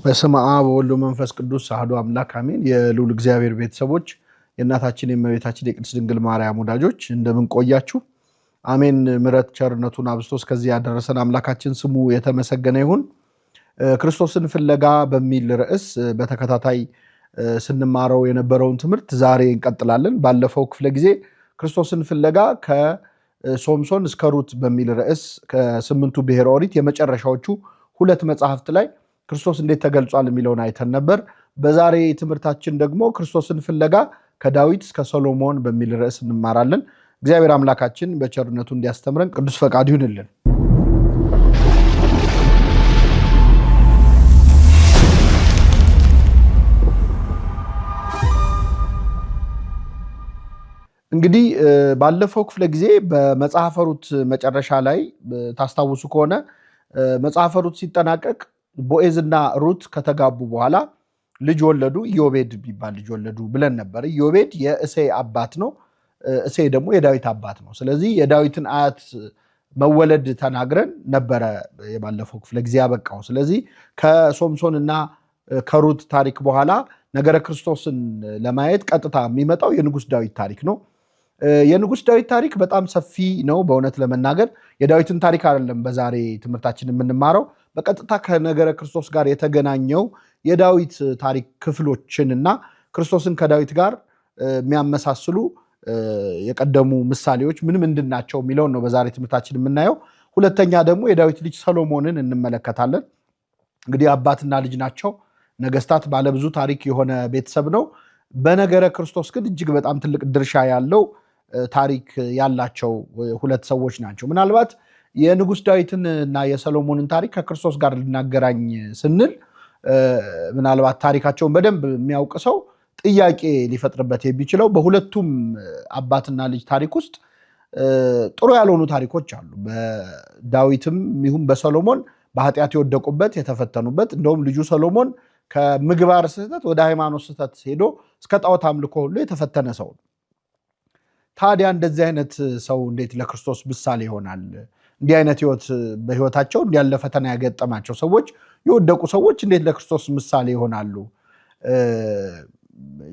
በስመ አብ ወወልድ ወመንፈስ ቅዱስ አሐዱ አምላክ አሜን። የልዑል እግዚአብሔር ቤተሰቦች የእናታችን የእመቤታችን የቅድስት ድንግል ማርያም ወዳጆች እንደምን ቆያችሁ? አሜን። ምሕረት ቸርነቱን አብዝቶ እስከዚህ ያደረሰን አምላካችን ስሙ የተመሰገነ ይሁን። ክርስቶስን ፍለጋ በሚል ርዕስ በተከታታይ ስንማረው የነበረውን ትምህርት ዛሬ እንቀጥላለን። ባለፈው ክፍለ ጊዜ ክርስቶስን ፍለጋ ከሶምሶን እስከ ሩት በሚል ርዕስ ከስምንቱ ብሔረ ኦሪት የመጨረሻዎቹ ሁለት መጽሐፍት ላይ ክርስቶስ እንዴት ተገልጿል የሚለውን አይተን ነበር። በዛሬ ትምህርታችን ደግሞ ክርስቶስን ፍለጋ ከዳዊት እስከ ሰሎሞን በሚል ርዕስ እንማራለን። እግዚአብሔር አምላካችን በቸርነቱ እንዲያስተምረን ቅዱስ ፈቃድ ይሁንልን። እንግዲህ ባለፈው ክፍለ ጊዜ በመጽሐፈ ሩት መጨረሻ ላይ ታስታውሱ ከሆነ መጽሐፈ ሩት ሲጠናቀቅ ቦኤዝና ሩት ከተጋቡ በኋላ ልጅ ወለዱ። ኢዮቤድ የሚባል ልጅ ወለዱ ብለን ነበር። ኢዮቤድ የእሴይ አባት ነው። እሴይ ደግሞ የዳዊት አባት ነው። ስለዚህ የዳዊትን አያት መወለድ ተናግረን ነበረ የባለፈው ክፍለ ጊዜ ያበቃው። ስለዚህ ከሶምሶን እና ከሩት ታሪክ በኋላ ነገረ ክርስቶስን ለማየት ቀጥታ የሚመጣው የንጉሥ ዳዊት ታሪክ ነው። የንጉሥ ዳዊት ታሪክ በጣም ሰፊ ነው። በእውነት ለመናገር የዳዊትን ታሪክ አይደለም በዛሬ ትምህርታችን የምንማረው። በቀጥታ ከነገረ ክርስቶስ ጋር የተገናኘው የዳዊት ታሪክ ክፍሎችን እና ክርስቶስን ከዳዊት ጋር የሚያመሳስሉ የቀደሙ ምሳሌዎች ምን ምንድን ናቸው የሚለውን ነው በዛሬ ትምህርታችን የምናየው። ሁለተኛ ደግሞ የዳዊት ልጅ ሰሎሞንን እንመለከታለን። እንግዲህ አባትና ልጅ ናቸው። ነገስታት ባለብዙ ታሪክ የሆነ ቤተሰብ ነው። በነገረ ክርስቶስ ግን እጅግ በጣም ትልቅ ድርሻ ያለው ታሪክ ያላቸው ሁለት ሰዎች ናቸው። ምናልባት የንጉሥ ዳዊትን እና የሰሎሞንን ታሪክ ከክርስቶስ ጋር ልናገራኝ ስንል ምናልባት ታሪካቸውን በደንብ የሚያውቅ ሰው ጥያቄ ሊፈጥርበት የሚችለው በሁለቱም አባትና ልጅ ታሪክ ውስጥ ጥሩ ያልሆኑ ታሪኮች አሉ። በዳዊትም ይሁን በሰሎሞን በኃጢአት የወደቁበት የተፈተኑበት፣ እንደውም ልጁ ሰሎሞን ከምግባር ስህተት ወደ ሃይማኖት ስህተት ሄዶ እስከ ጣዖት አምልኮ ሁሉ የተፈተነ ሰው ነው። ታዲያ እንደዚህ አይነት ሰው እንዴት ለክርስቶስ ምሳሌ ይሆናል? እንዲህ አይነት ህይወት በህይወታቸው እንዲህ ያለ ፈተና ያገጠማቸው ሰዎች የወደቁ ሰዎች እንዴት ለክርስቶስ ምሳሌ ይሆናሉ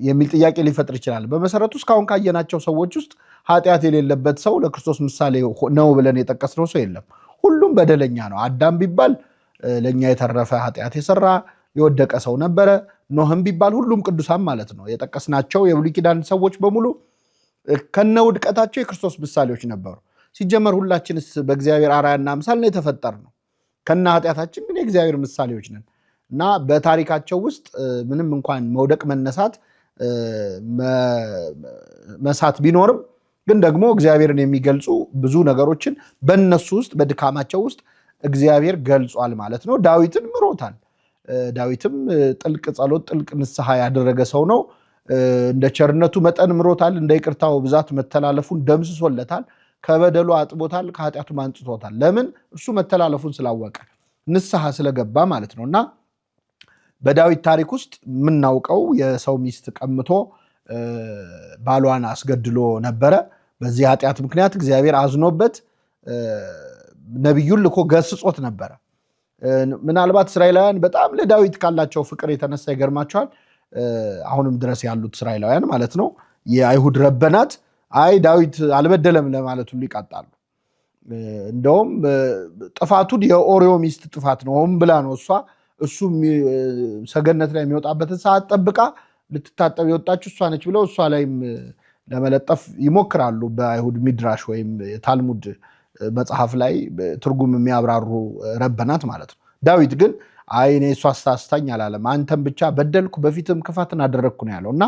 የሚል ጥያቄ ሊፈጥር ይችላል። በመሰረቱ እስካሁን ካየናቸው ሰዎች ውስጥ ኃጢአት የሌለበት ሰው ለክርስቶስ ምሳሌ ነው ብለን የጠቀስነው ሰው የለም። ሁሉም በደለኛ ነው። አዳም ቢባል ለእኛ የተረፈ ኃጢአት የሰራ የወደቀ ሰው ነበረ። ኖህም ቢባል ሁሉም ቅዱሳን ማለት ነው። የጠቀስናቸው የብሉይ ኪዳን ሰዎች በሙሉ ከነ ውድቀታቸው የክርስቶስ ምሳሌዎች ነበሩ። ሲጀመር ሁላችንስ በእግዚአብሔር አርአያና አምሳል ነው የተፈጠርነው። ከነ ኃጢአታችን ግን የእግዚአብሔር ምሳሌዎች ነን እና በታሪካቸው ውስጥ ምንም እንኳን መውደቅ፣ መነሳት፣ መሳት ቢኖርም ግን ደግሞ እግዚአብሔርን የሚገልጹ ብዙ ነገሮችን በእነሱ ውስጥ በድካማቸው ውስጥ እግዚአብሔር ገልጿል ማለት ነው። ዳዊትን ምሮታል። ዳዊትም ጥልቅ ጸሎት፣ ጥልቅ ንስሐ ያደረገ ሰው ነው። እንደ ቸርነቱ መጠን ምሮታል። እንደ ይቅርታው ብዛት መተላለፉን ደምስሶለታል። ከበደሉ አጥቦታል፣ ከኃጢአቱ አንጽቶታል። ለምን? እሱ መተላለፉን ስላወቀ ንስሐ ስለገባ ማለት ነው። እና በዳዊት ታሪክ ውስጥ የምናውቀው የሰው ሚስት ቀምቶ ባሏን አስገድሎ ነበረ። በዚህ ኃጢአት ምክንያት እግዚአብሔር አዝኖበት ነቢዩን ልኮ ገስጾት ነበረ። ምናልባት እስራኤላውያን በጣም ለዳዊት ካላቸው ፍቅር የተነሳ ይገርማቸዋል። አሁንም ድረስ ያሉት እስራኤላውያን ማለት ነው የአይሁድ ረበናት አይ ዳዊት አልበደለም ለማለት ሁሉ ይቃጣሉ። እንደውም ጥፋቱን የኦሪዮ ሚስት ጥፋት ነው፣ ሆን ብላ ነው እሷ እሱ ሰገነት ላይ የሚወጣበትን ሰዓት ጠብቃ ልትታጠብ የወጣችው እሷ ነች ብለው እሷ ላይም ለመለጠፍ ይሞክራሉ። በአይሁድ ሚድራሽ ወይም የታልሙድ መጽሐፍ ላይ ትርጉም የሚያብራሩ ረበናት ማለት ነው። ዳዊት ግን አይ እኔ እሷ አሳስታኝ አላለም፣ አንተም ብቻ በደልኩ በፊትም ክፋትን አደረግኩ ነው ያለው እና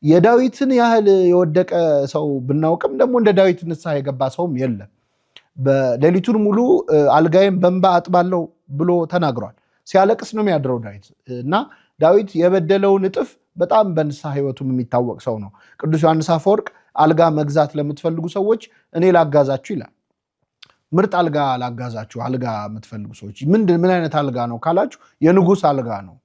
የዳዊትን ያህል የወደቀ ሰው ብናውቅም ደግሞ እንደ ዳዊት ንስሐ የገባ ሰውም የለም። ሌሊቱን ሙሉ አልጋዬን በእንባ አጥባለሁ ብሎ ተናግሯል። ሲያለቅስ ነው የሚያድረው ዳዊት እና ዳዊት የበደለውን እጥፍ በጣም በንስሐ ሕይወቱም የሚታወቅ ሰው ነው። ቅዱስ ዮሐንስ አፈወርቅ አልጋ መግዛት ለምትፈልጉ ሰዎች እኔ ላጋዛችሁ ይላል። ምርጥ አልጋ ላጋዛችሁ፣ አልጋ የምትፈልጉ ሰዎች ምን አይነት አልጋ ነው ካላችሁ፣ የንጉሥ አልጋ ነው።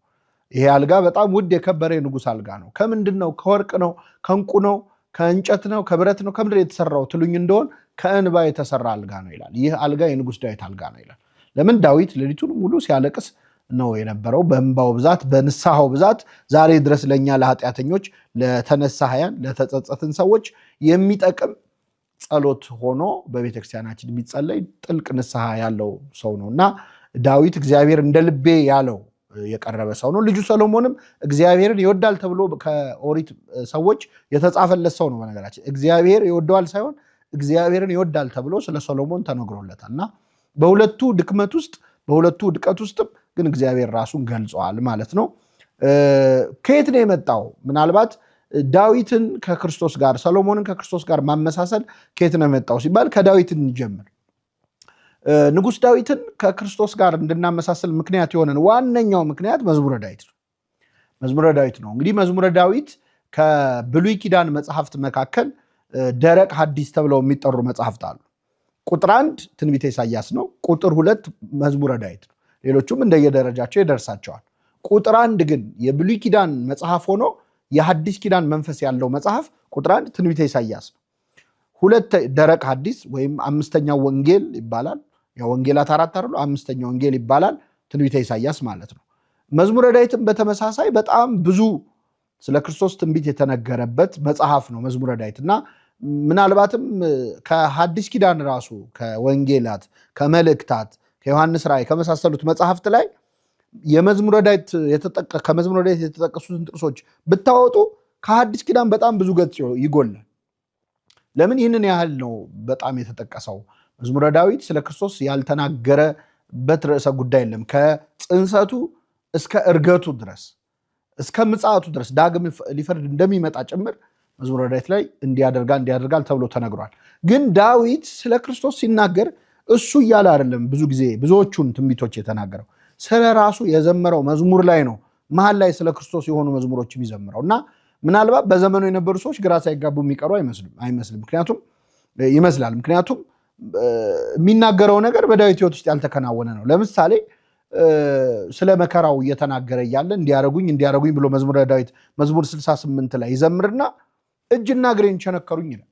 ይሄ አልጋ በጣም ውድ የከበረ የንጉሥ አልጋ ነው። ከምንድን ነው? ከወርቅ ነው? ከእንቁ ነው? ከእንጨት ነው? ከብረት ነው? ከምንድን የተሰራው ትሉኝ እንደሆን ከእንባ የተሰራ አልጋ ነው ይላል። ይህ አልጋ የንጉሥ ዳዊት አልጋ ነው ይላል። ለምን? ዳዊት ሌሊቱን ሙሉ ሲያለቅስ ነው የነበረው። በእንባው ብዛት፣ በንስሐው ብዛት ዛሬ ድረስ ለእኛ ለኃጢአተኞች፣ ለተነሳህያን፣ ለተጸጸትን ሰዎች የሚጠቅም ጸሎት ሆኖ በቤተክርስቲያናችን የሚጸለይ ጥልቅ ንስሐ ያለው ሰው ነው እና ዳዊት እግዚአብሔር እንደ ልቤ ያለው የቀረበ ሰው ነው። ልጁ ሰሎሞንም እግዚአብሔርን ይወዳል ተብሎ ከኦሪት ሰዎች የተጻፈለት ሰው ነው። በነገራችን እግዚአብሔር ይወደዋል ሳይሆን እግዚአብሔርን ይወዳል ተብሎ ስለ ሰሎሞን ተነግሮለታል እና በሁለቱ ድክመት ውስጥ፣ በሁለቱ ውድቀት ውስጥም ግን እግዚአብሔር ራሱን ገልጿል ማለት ነው። ከየት ነው የመጣው? ምናልባት ዳዊትን ከክርስቶስ ጋር፣ ሰሎሞንን ከክርስቶስ ጋር ማመሳሰል ከየት ነው የመጣው ሲባል ከዳዊት እንጀምር። ንጉሥ ዳዊትን ከክርስቶስ ጋር እንድናመሳሰል ምክንያት የሆነን ዋነኛው ምክንያት መዝሙረ ዳዊት ነው። መዝሙረ ዳዊት ነው። እንግዲህ መዝሙረ ዳዊት ከብሉይ ኪዳን መጽሐፍት መካከል ደረቅ ሐዲስ ተብለው የሚጠሩ መጽሐፍት አሉ። ቁጥር 1 ትንቢተ ኢሳያስ ነው። ቁጥር 2 መዝሙረ ዳዊት ነው። ሌሎቹም እንደየደረጃቸው ይደርሳቸዋል። ቁጥር 1 ግን የብሉይ ኪዳን መጽሐፍ ሆኖ የሐዲስ ኪዳን መንፈስ ያለው መጽሐፍ ቁጥር 1 ትንቢተ ኢሳያስ ነው። 2 ደረቅ ሐዲስ ወይም አምስተኛው ወንጌል ይባላል። ያው ወንጌላት 4 አይደሉ? አምስተኛው ወንጌል ይባላል። ትንቢተ ኢሳያስ ማለት ነው። መዝሙረ ዳዊትም በተመሳሳይ በጣም ብዙ ስለ ክርስቶስ ትንቢት የተነገረበት መጽሐፍ ነው መዝሙረ ዳዊት እና ምናልባትም ከሐዲስ ኪዳን ራሱ ከወንጌላት፣ ከመልእክታት፣ ከዮሐንስ ራእይ ከመሳሰሉት መጽሐፍት ላይ የመዝሙረ ዳዊት ከመዝሙረ ዳዊት የተጠቀሱትን ጥቅሶች ብታወጡ ከሐዲስ ኪዳን በጣም ብዙ ገጽ ይጎላል። ለምን ይህንን ያህል ነው በጣም የተጠቀሰው? መዝሙረ ዳዊት ስለ ክርስቶስ ያልተናገረበት ርዕሰ ጉዳይ የለም። ከጽንሰቱ እስከ እርገቱ ድረስ፣ እስከ ምጽአቱ ድረስ፣ ዳግም ሊፈርድ እንደሚመጣ ጭምር መዝሙረ ዳዊት ላይ እንዲያደርጋል እንዲያደርጋል ተብሎ ተነግሯል። ግን ዳዊት ስለ ክርስቶስ ሲናገር እሱ እያለ አይደለም ብዙ ጊዜ ብዙዎቹን ትንቢቶች የተናገረው፣ ስለ ራሱ የዘመረው መዝሙር ላይ ነው። መሀል ላይ ስለ ክርስቶስ የሆኑ መዝሙሮች የሚዘምረው እና ምናልባት በዘመኑ የነበሩ ሰዎች ግራ ሳይጋቡ የሚቀሩ አይመስልም። ምክንያቱም ይመስላል ምክንያቱም የሚናገረው ነገር በዳዊት ሕይወት ውስጥ ያልተከናወነ ነው። ለምሳሌ ስለ መከራው እየተናገረ እያለ እንዲያረጉኝ እንዲያረጉኝ ብሎ መዝሙረ ዳዊት መዝሙር 68 ላይ ይዘምርና እጅና እግሬን ቸነከሩኝ ይላል።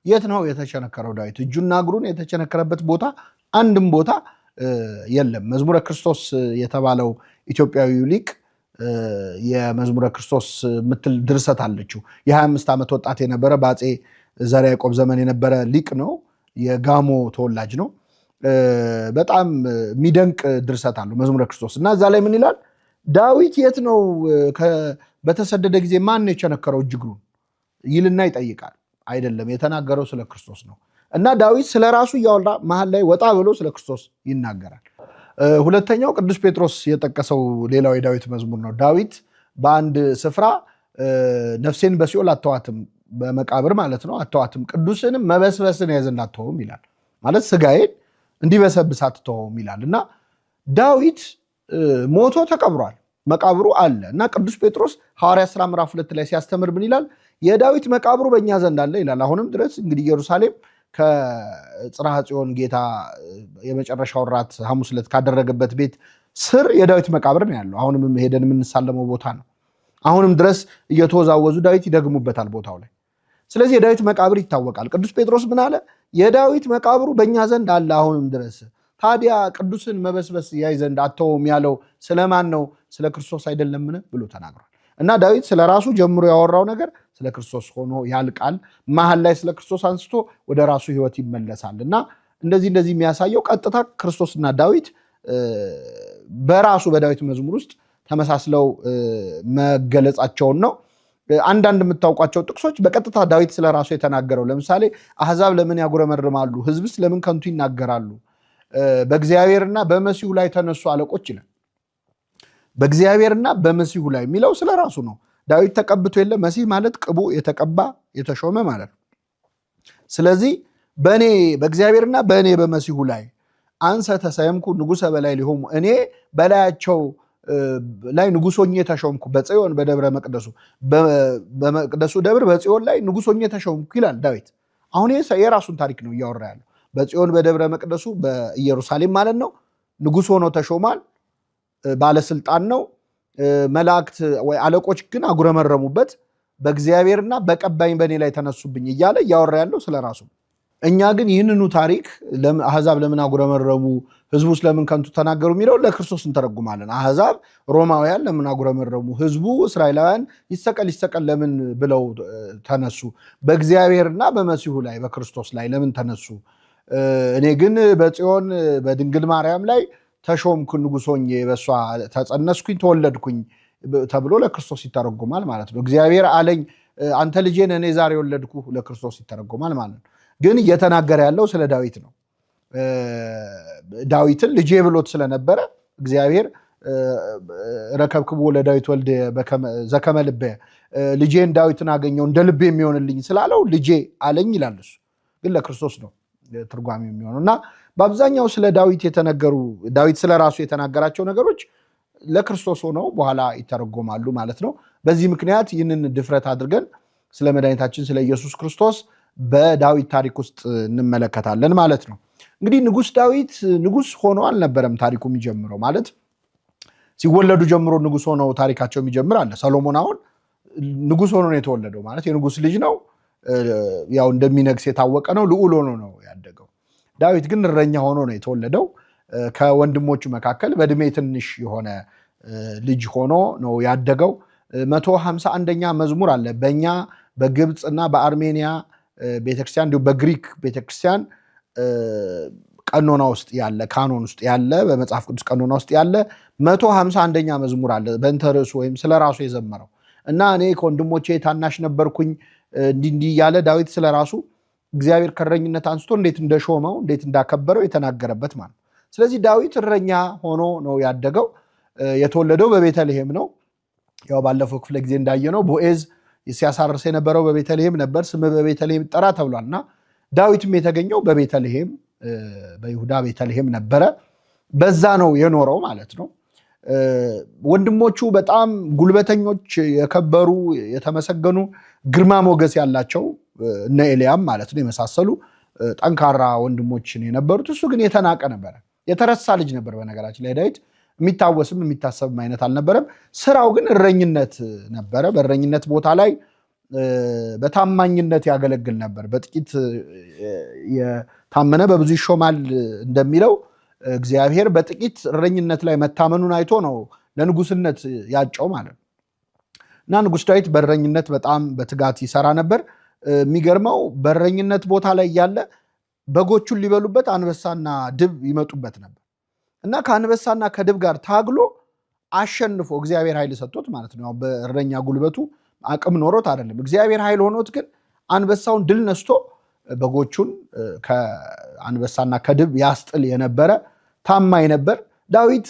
የት ነው የተቸነከረው ዳዊት? እጁና እግሩን የተቸነከረበት ቦታ አንድም ቦታ የለም። መዝሙረ ክርስቶስ የተባለው ኢትዮጵያዊው ሊቅ የመዝሙረ ክርስቶስ የምትል ድርሰት አለችው። የ25 ዓመት ወጣት የነበረ፣ በአፄ ዘርዓ ያዕቆብ ዘመን የነበረ ሊቅ ነው። የጋሞ ተወላጅ ነው። በጣም የሚደንቅ ድርሰት አለው መዝሙረ ክርስቶስ እና እዛ ላይ ምን ይላል? ዳዊት የት ነው በተሰደደ ጊዜ ማን ነው የቸነከረው እጅ እግሩን ይልና ይጠይቃል። አይደለም፣ የተናገረው ስለ ክርስቶስ ነው። እና ዳዊት ስለ ራሱ እያወራ መሀል ላይ ወጣ ብሎ ስለ ክርስቶስ ይናገራል። ሁለተኛው ቅዱስ ጴጥሮስ የጠቀሰው ሌላው የዳዊት መዝሙር ነው። ዳዊት በአንድ ስፍራ ነፍሴን በሲኦል አተዋትም፣ በመቃብር ማለት ነው፣ አተዋትም፣ ቅዱስንም መበስበስን ያዘ አትተውም ይላል። ማለት ስጋዬን እንዲበሰብስ አትተውም ይላል እና ዳዊት ሞቶ ተቀብሯል። መቃብሩ አለ እና ቅዱስ ጴጥሮስ ሐዋርያ ሥራ ምዕራፍ 2 ላይ ሲያስተምር ምን ይላል? የዳዊት መቃብሩ በእኛ ዘንድ አለ ይላል። አሁንም ድረስ እንግዲህ ኢየሩሳሌም ከጽርሐ ጽዮን ጌታ የመጨረሻው ራት ሐሙስ ዕለት ካደረገበት ቤት ስር የዳዊት መቃብር ነው ያለው። አሁንም ሄደን የምንሳለመው ቦታ ነው። አሁንም ድረስ እየተወዛወዙ ዳዊት ይደግሙበታል ቦታው ላይ። ስለዚህ የዳዊት መቃብር ይታወቃል። ቅዱስ ጴጥሮስ ምን አለ? የዳዊት መቃብሩ በእኛ ዘንድ አለ አሁንም ድረስ። ታዲያ ቅዱስን መበስበስ ያይ ዘንድ አተውም ያለው ስለማን ነው? ስለ ክርስቶስ አይደለምን ብሎ ተናግሯል። እና ዳዊት ስለ ራሱ ጀምሮ ያወራው ነገር ስለ ክርስቶስ ሆኖ ያልቃል። መሀል ላይ ስለ ክርስቶስ አንስቶ ወደ ራሱ ሕይወት ይመለሳል። እና እንደዚህ እንደዚህ የሚያሳየው ቀጥታ ክርስቶስና ዳዊት በራሱ በዳዊት መዝሙር ውስጥ ተመሳስለው መገለጻቸውን ነው። አንዳንድ የምታውቋቸው ጥቅሶች በቀጥታ ዳዊት ስለ ራሱ የተናገረው፣ ለምሳሌ አሕዛብ ለምን ያጉረመርማሉ? ሕዝብስ ለምን ከንቱ ይናገራሉ? በእግዚአብሔርና በመሲሁ ላይ ተነሱ አለቆች ይላል። በእግዚአብሔርና በመሲሁ ላይ የሚለው ስለ ራሱ ነው። ዳዊት ተቀብቶ የለ? መሲህ ማለት ቅቡ፣ የተቀባ፣ የተሾመ ማለት ነው። ስለዚህ በእኔ በእግዚአብሔርና በእኔ በመሲሁ ላይ አንሰ ተሰየምኩ ንጉሰ በላይ ሊሆሙ፣ እኔ በላያቸው ላይ ንጉሥ ሆኜ ተሾምኩ፣ በጽዮን በደብረ መቅደሱ፣ በመቅደሱ ደብር በጽዮን ላይ ንጉሥ ሆኜ ተሾምኩ ይላል ዳዊት። አሁን የራሱን ታሪክ ነው እያወራ ያለው። በጽዮን በደብረ መቅደሱ፣ በኢየሩሳሌም ማለት ነው። ንጉሥ ሆኖ ተሾሟል። ባለስልጣን ነው። መላእክት ወይ አለቆች ግን አጉረመረሙበት። በእግዚአብሔርና በቀባኝ በእኔ ላይ ተነሱብኝ እያለ እያወራ ያለው ስለ ራሱ። እኛ ግን ይህንኑ ታሪክ አሕዛብ ለምን አጉረመረሙ፣ ህዝቡስ ለምን ከንቱ ተናገሩ የሚለው ለክርስቶስ እንተረጉማለን። አሕዛብ ሮማውያን ለምን አጉረመረሙ፣ ህዝቡ እስራኤላውያን ይሰቀል ይሰቀል ለምን ብለው ተነሱ፣ በእግዚአብሔርና በመሲሁ ላይ በክርስቶስ ላይ ለምን ተነሱ? እኔ ግን በጽዮን በድንግል ማርያም ላይ ተሾምኩ፣ ንጉሥ ሆኜ በእሷ ተጸነስኩኝ፣ ተወለድኩኝ ተብሎ ለክርስቶስ ይተረጎማል ማለት ነው። እግዚአብሔር አለኝ አንተ ልጄን እኔ ዛሬ ወለድኩ ለክርስቶስ ይተረጎማል ማለት ነው። ግን እየተናገረ ያለው ስለ ዳዊት ነው። ዳዊትን ልጄ ብሎት ስለነበረ እግዚአብሔር ረከብክቦ ለዳዊት ወልድ ዘከመ ልቤ፣ ልጄን ዳዊትን አገኘው እንደ ልቤ የሚሆንልኝ ስላለው ልጄ አለኝ ይላል። እሱ ግን ለክርስቶስ ነው ትርጓሜ የሚሆነው እና በአብዛኛው ስለ ዳዊት የተነገሩ፣ ዳዊት ስለ ራሱ የተናገራቸው ነገሮች ለክርስቶስ ሆነው በኋላ ይተረጎማሉ ማለት ነው። በዚህ ምክንያት ይህንን ድፍረት አድርገን ስለ መድኃኒታችን ስለ ኢየሱስ ክርስቶስ በዳዊት ታሪክ ውስጥ እንመለከታለን ማለት ነው። እንግዲህ ንጉስ ዳዊት ንጉስ ሆኖ አልነበረም ታሪኩ የሚጀምረው። ማለት ሲወለዱ ጀምሮ ንጉስ ሆነው ታሪካቸው የሚጀምር አለ። ሰሎሞን አሁን ንጉስ ሆኖ ነው የተወለደው፣ ማለት የንጉስ ልጅ ነው። ያው እንደሚነግስ የታወቀ ነው። ልዑል ሆኖ ነው ያደገው። ዳዊት ግን እረኛ ሆኖ ነው የተወለደው። ከወንድሞቹ መካከል በእድሜ ትንሽ የሆነ ልጅ ሆኖ ነው ያደገው። 151ኛ መዝሙር አለ። በእኛ በግብፅ እና በአርሜኒያ ቤተክርስቲያን እንዲሁም በግሪክ ቤተክርስቲያን ቀኖና ውስጥ ያለ፣ canon ውስጥ ያለ፣ በመጽሐፍ ቅዱስ ቀኖና ውስጥ ያለ 151ኛ መዝሙር አለ። በእንተ ርዕሱ ወይም ስለ ራሱ የዘመረው እና እኔ ከወንድሞቼ ታናሽ ነበርኩኝ እንዲህ እንዲህ እያለ ዳዊት ስለ ራሱ እግዚአብሔር ከእረኝነት አንስቶ እንዴት እንደሾመው፣ እንዴት እንዳከበረው የተናገረበት ማለት ነው። ስለዚህ ዳዊት እረኛ ሆኖ ነው ያደገው። የተወለደው በቤተልሔም ነው። ያው ባለፈው ክፍለ ጊዜ እንዳየነው ቦኤዝ ሲያሳርስ የነበረው በቤተልሔም ነበር። ስምህ በቤተልሔም ይጠራ ተብሏል እና ዳዊትም የተገኘው በቤተልሔም፣ በይሁዳ ቤተልሔም ነበረ። በዛ ነው የኖረው ማለት ነው። ወንድሞቹ በጣም ጉልበተኞች፣ የከበሩ፣ የተመሰገኑ፣ ግርማ ሞገስ ያላቸው እነ ኤልያም ማለት ነው የመሳሰሉ ጠንካራ ወንድሞችን የነበሩት። እሱ ግን የተናቀ ነበረ፣ የተረሳ ልጅ ነበር። በነገራችን ላይ ዳዊት የሚታወስም የሚታሰብም አይነት አልነበረም። ስራው ግን እረኝነት ነበረ። በእረኝነት ቦታ ላይ በታማኝነት ያገለግል ነበር። በጥቂት የታመነ በብዙ ይሾማል እንደሚለው እግዚአብሔር በጥቂት እረኝነት ላይ መታመኑን አይቶ ነው ለንጉስነት ያጨው ማለት ነው። እና ንጉስ ዳዊት በእረኝነት በጣም በትጋት ይሰራ ነበር። የሚገርመው በእረኝነት ቦታ ላይ እያለ በጎቹን ሊበሉበት አንበሳና ድብ ይመጡበት ነበር እና ከአንበሳና ከድብ ጋር ታግሎ አሸንፎ እግዚአብሔር ኃይል ሰጥቶት ማለት ነው። በእረኛ ጉልበቱ አቅም ኖሮት አይደለም። እግዚአብሔር ኃይል ሆኖት ግን አንበሳውን ድል ነስቶ በጎቹን ከአንበሳና ከድብ ያስጥል የነበረ ታማኝ ነበር። ዳዊት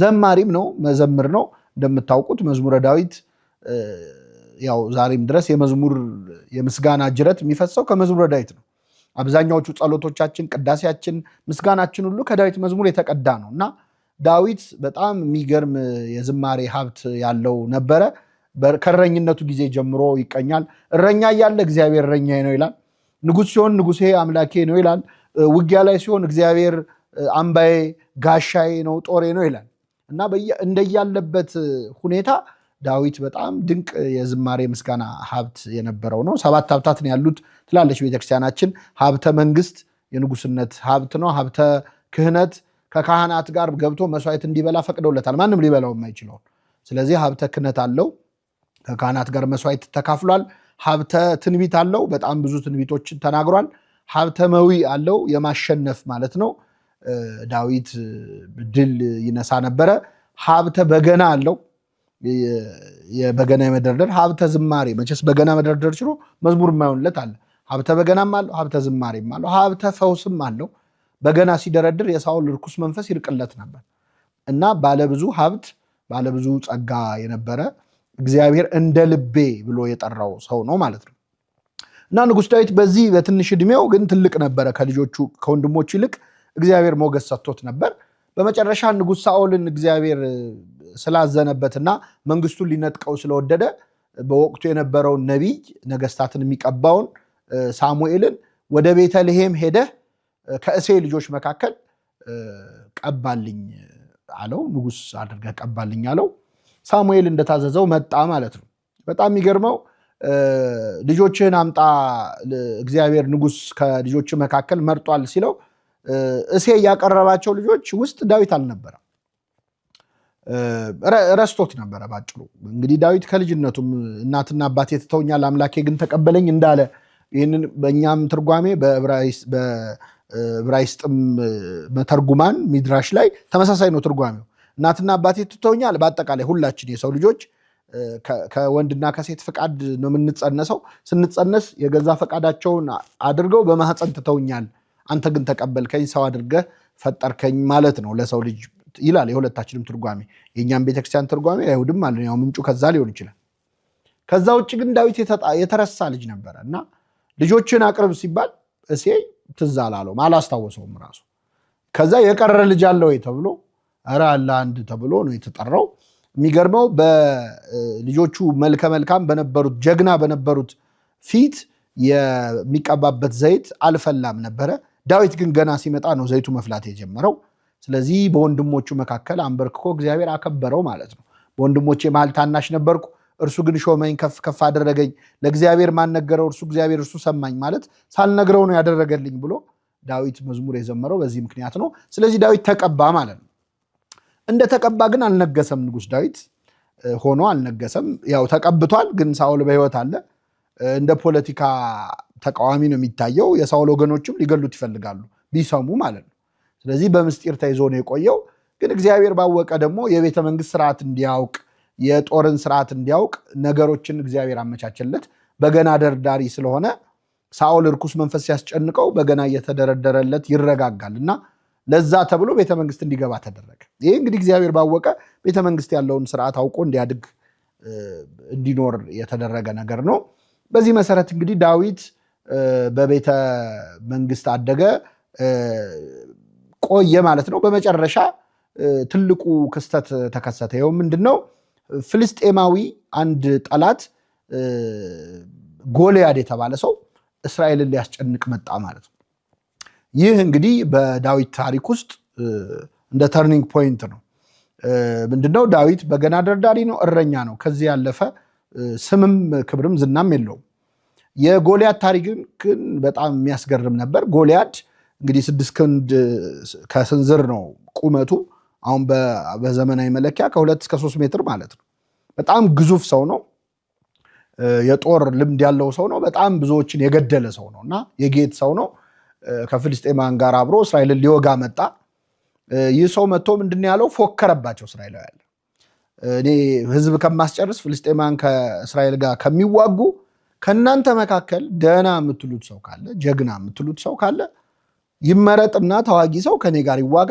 ዘማሪም ነው፣ መዘምር ነው። እንደምታውቁት መዝሙረ ዳዊት ያው ዛሬም ድረስ የመዝሙር የምስጋና ጅረት የሚፈሰው ከመዝሙረ ዳዊት ነው። አብዛኛዎቹ ጸሎቶቻችን፣ ቅዳሴያችን፣ ምስጋናችን ሁሉ ከዳዊት መዝሙር የተቀዳ ነው እና ዳዊት በጣም የሚገርም የዝማሬ ሀብት ያለው ነበረ። ከእረኝነቱ ጊዜ ጀምሮ ይቀኛል። እረኛ እያለ እግዚአብሔር እረኛዬ ነው ይላል። ንጉሥ ሲሆን ንጉሴ አምላኬ ነው ይላል። ውጊያ ላይ ሲሆን እግዚአብሔር አምባዬ ጋሻዬ ነው ጦሬ ነው ይላል እና እንደያለበት ሁኔታ ዳዊት በጣም ድንቅ የዝማሬ ምስጋና ሀብት የነበረው ነው። 7 ሀብታት ነው ያሉት ትላለች ቤተክርስቲያናችን። ሀብተ መንግስት የንጉስነት ሀብት ነው። ሀብተ ክህነት ከካህናት ጋር ገብቶ መስዋዕት እንዲበላ ፈቅደውለታል፣ ማንም ሊበላው የማይችለውን። ስለዚህ ሀብተ ክህነት አለው፣ ከካህናት ጋር መስዋዕት ተካፍሏል። ሀብተ ትንቢት አለው፣ በጣም ብዙ ትንቢቶችን ተናግሯል። ሀብተ መዊ አለው፣ የማሸነፍ ማለት ነው። ዳዊት ድል ይነሳ ነበረ። ሀብተ በገና አለው፣ የበገና የመደርደር። ሀብተ ዝማሬ፣ መቼስ በገና መደርደር ችሎ መዝሙር የማይሆንለት አለ። ሀብተ በገናም አለው፣ ሀብተ ዝማሬም አለው፣ ሀብተ ፈውስም አለው። በገና ሲደረድር የሳኦል ርኩስ መንፈስ ይርቅለት ነበር እና ባለብዙ ሀብት ባለብዙ ጸጋ የነበረ እግዚአብሔር እንደ ልቤ ብሎ የጠራው ሰው ነው ማለት ነው። እና ንጉሥ ዳዊት በዚህ በትንሽ ዕድሜው ግን ትልቅ ነበረ። ከልጆቹ ከወንድሞቹ ይልቅ እግዚአብሔር ሞገስ ሰጥቶት ነበር። በመጨረሻ ንጉሥ ሳኦልን እግዚአብሔር ስላዘነበትና መንግስቱን ሊነጥቀው ስለወደደ በወቅቱ የነበረውን ነቢይ፣ ነገስታትን የሚቀባውን ሳሙኤልን ወደ ቤተልሔም ሄደህ ከእሴይ ልጆች መካከል ቀባልኝ አለው። ንጉስ አድርገህ ቀባልኝ አለው። ሳሙኤል እንደታዘዘው መጣ ማለት ነው። በጣም የሚገርመው ልጆችህን አምጣ፣ እግዚአብሔር ንጉሥ ከልጆች መካከል መርጧል ሲለው እሴይ ያቀረባቸው ልጆች ውስጥ ዳዊት አልነበረም። ረስቶት ነበረ ባጭሩ። እንግዲህ ዳዊት ከልጅነቱም እናትና አባቴ ትተውኛል፣ አምላኬ ግን ተቀበለኝ እንዳለ ይህንን በእኛም ትርጓሜ በዕብራይስጥም መተርጉማን ሚድራሽ ላይ ተመሳሳይ ነው ትርጓሜው። እናትና አባቴ ትተውኛል፣ በአጠቃላይ ሁላችን የሰው ልጆች ከወንድና ከሴት ፈቃድ ነው የምንጸነሰው። ስንጸነስ የገዛ ፈቃዳቸውን አድርገው በማህፀን ትተውኛል፣ አንተ ግን ተቀበልከኝ፣ ሰው አድርገህ ፈጠርከኝ ማለት ነው ለሰው ልጅ ይላል። የሁለታችንም ትርጓሜ የእኛም ቤተክርስቲያን ትርጓሜ አይሁድም አለ፣ ያው ምንጩ ከዛ ሊሆን ይችላል። ከዛ ውጭ ግን ዳዊት የተረሳ ልጅ ነበረ እና ልጆችን አቅርብ ሲባል እሴይ ትዝ አላለውም፣ አላስታወሰውም ራሱ። ከዛ የቀረ ልጅ አለ ወይ ተብሎ ኧረ አለ አንድ ተብሎ ነው የተጠራው። የሚገርመው በልጆቹ መልከ መልካም በነበሩት ጀግና በነበሩት ፊት የሚቀባበት ዘይት አልፈላም ነበረ። ዳዊት ግን ገና ሲመጣ ነው ዘይቱ መፍላት የጀመረው። ስለዚህ በወንድሞቹ መካከል አንበርክኮ እግዚአብሔር አከበረው ማለት ነው። በወንድሞቼ መሃል ታናሽ ነበርኩ፣ እርሱ ግን ሾመኝ፣ ከፍ ከፍ አደረገኝ። ለእግዚአብሔር ማን ነገረው? እርሱ እግዚአብሔር እርሱ ሰማኝ ማለት ሳልነግረው ነው ያደረገልኝ ብሎ ዳዊት መዝሙር የዘመረው በዚህ ምክንያት ነው። ስለዚህ ዳዊት ተቀባ ማለት ነው። እንደ ተቀባ ግን አልነገሰም። ንጉስ ዳዊት ሆኖ አልነገሰም። ያው ተቀብቷል፣ ግን ሳኦል በሕይወት አለ። እንደ ፖለቲካ ተቃዋሚ ነው የሚታየው። የሳኦል ወገኖችም ሊገሉት ይፈልጋሉ ቢሰሙ ማለት ነው። ስለዚህ በምስጢር ተይዞ ነው የቆየው። ግን እግዚአብሔር ባወቀ ደግሞ የቤተ መንግስት ስርዓት እንዲያውቅ የጦርን ስርዓት እንዲያውቅ ነገሮችን እግዚአብሔር አመቻቸለት። በገና ደርዳሪ ስለሆነ ሳኦል እርኩስ መንፈስ ሲያስጨንቀው በገና እየተደረደረለት ይረጋጋል እና ለዛ ተብሎ ቤተ መንግስት እንዲገባ ተደረገ። ይህ እንግዲህ እግዚአብሔር ባወቀ ቤተ መንግስት ያለውን ስርዓት አውቆ እንዲያድግ እንዲኖር የተደረገ ነገር ነው። በዚህ መሰረት እንግዲህ ዳዊት በቤተ መንግስት አደገ፣ ቆየ ማለት ነው። በመጨረሻ ትልቁ ክስተት ተከሰተ። ይኸው ምንድን ነው? ፍልስጤማዊ አንድ ጠላት ጎልያድ የተባለ ሰው እስራኤልን ሊያስጨንቅ መጣ ማለት ነው። ይህ እንግዲህ በዳዊት ታሪክ ውስጥ እንደ turning point ነው። ምንድነው? ዳዊት በገና ደርዳሪ ነው፣ እረኛ ነው። ከዚህ ያለፈ ስምም ክብርም ዝናም የለውም። የጎልያድ ታሪክ ግን በጣም የሚያስገርም ነበር። ጎልያድ እንግዲህ 6 ክንድ ከስንዝር ነው ቁመቱ። አሁን በዘመናዊ መለኪያ ከ2 እስከ 3 ሜትር ማለት ነው። በጣም ግዙፍ ሰው ነው። የጦር ልምድ ያለው ሰው ነው። በጣም ብዙዎችን የገደለ ሰው ነው እና የጌት ሰው ነው። ከፍልስጤማን ጋር አብሮ እስራኤልን ሊወጋ መጣ። ይህ ሰው መጥቶ ምንድን ነው ያለው? ፎከረባቸው እስራኤላውያን። እኔ ህዝብ ከማስጨርስ ፍልስጤማን ከእስራኤል ጋር ከሚዋጉ ከእናንተ መካከል ደህና የምትሉት ሰው ካለ፣ ጀግና የምትሉት ሰው ካለ ይመረጥና ተዋጊ ሰው ከእኔ ጋር ይዋጋ።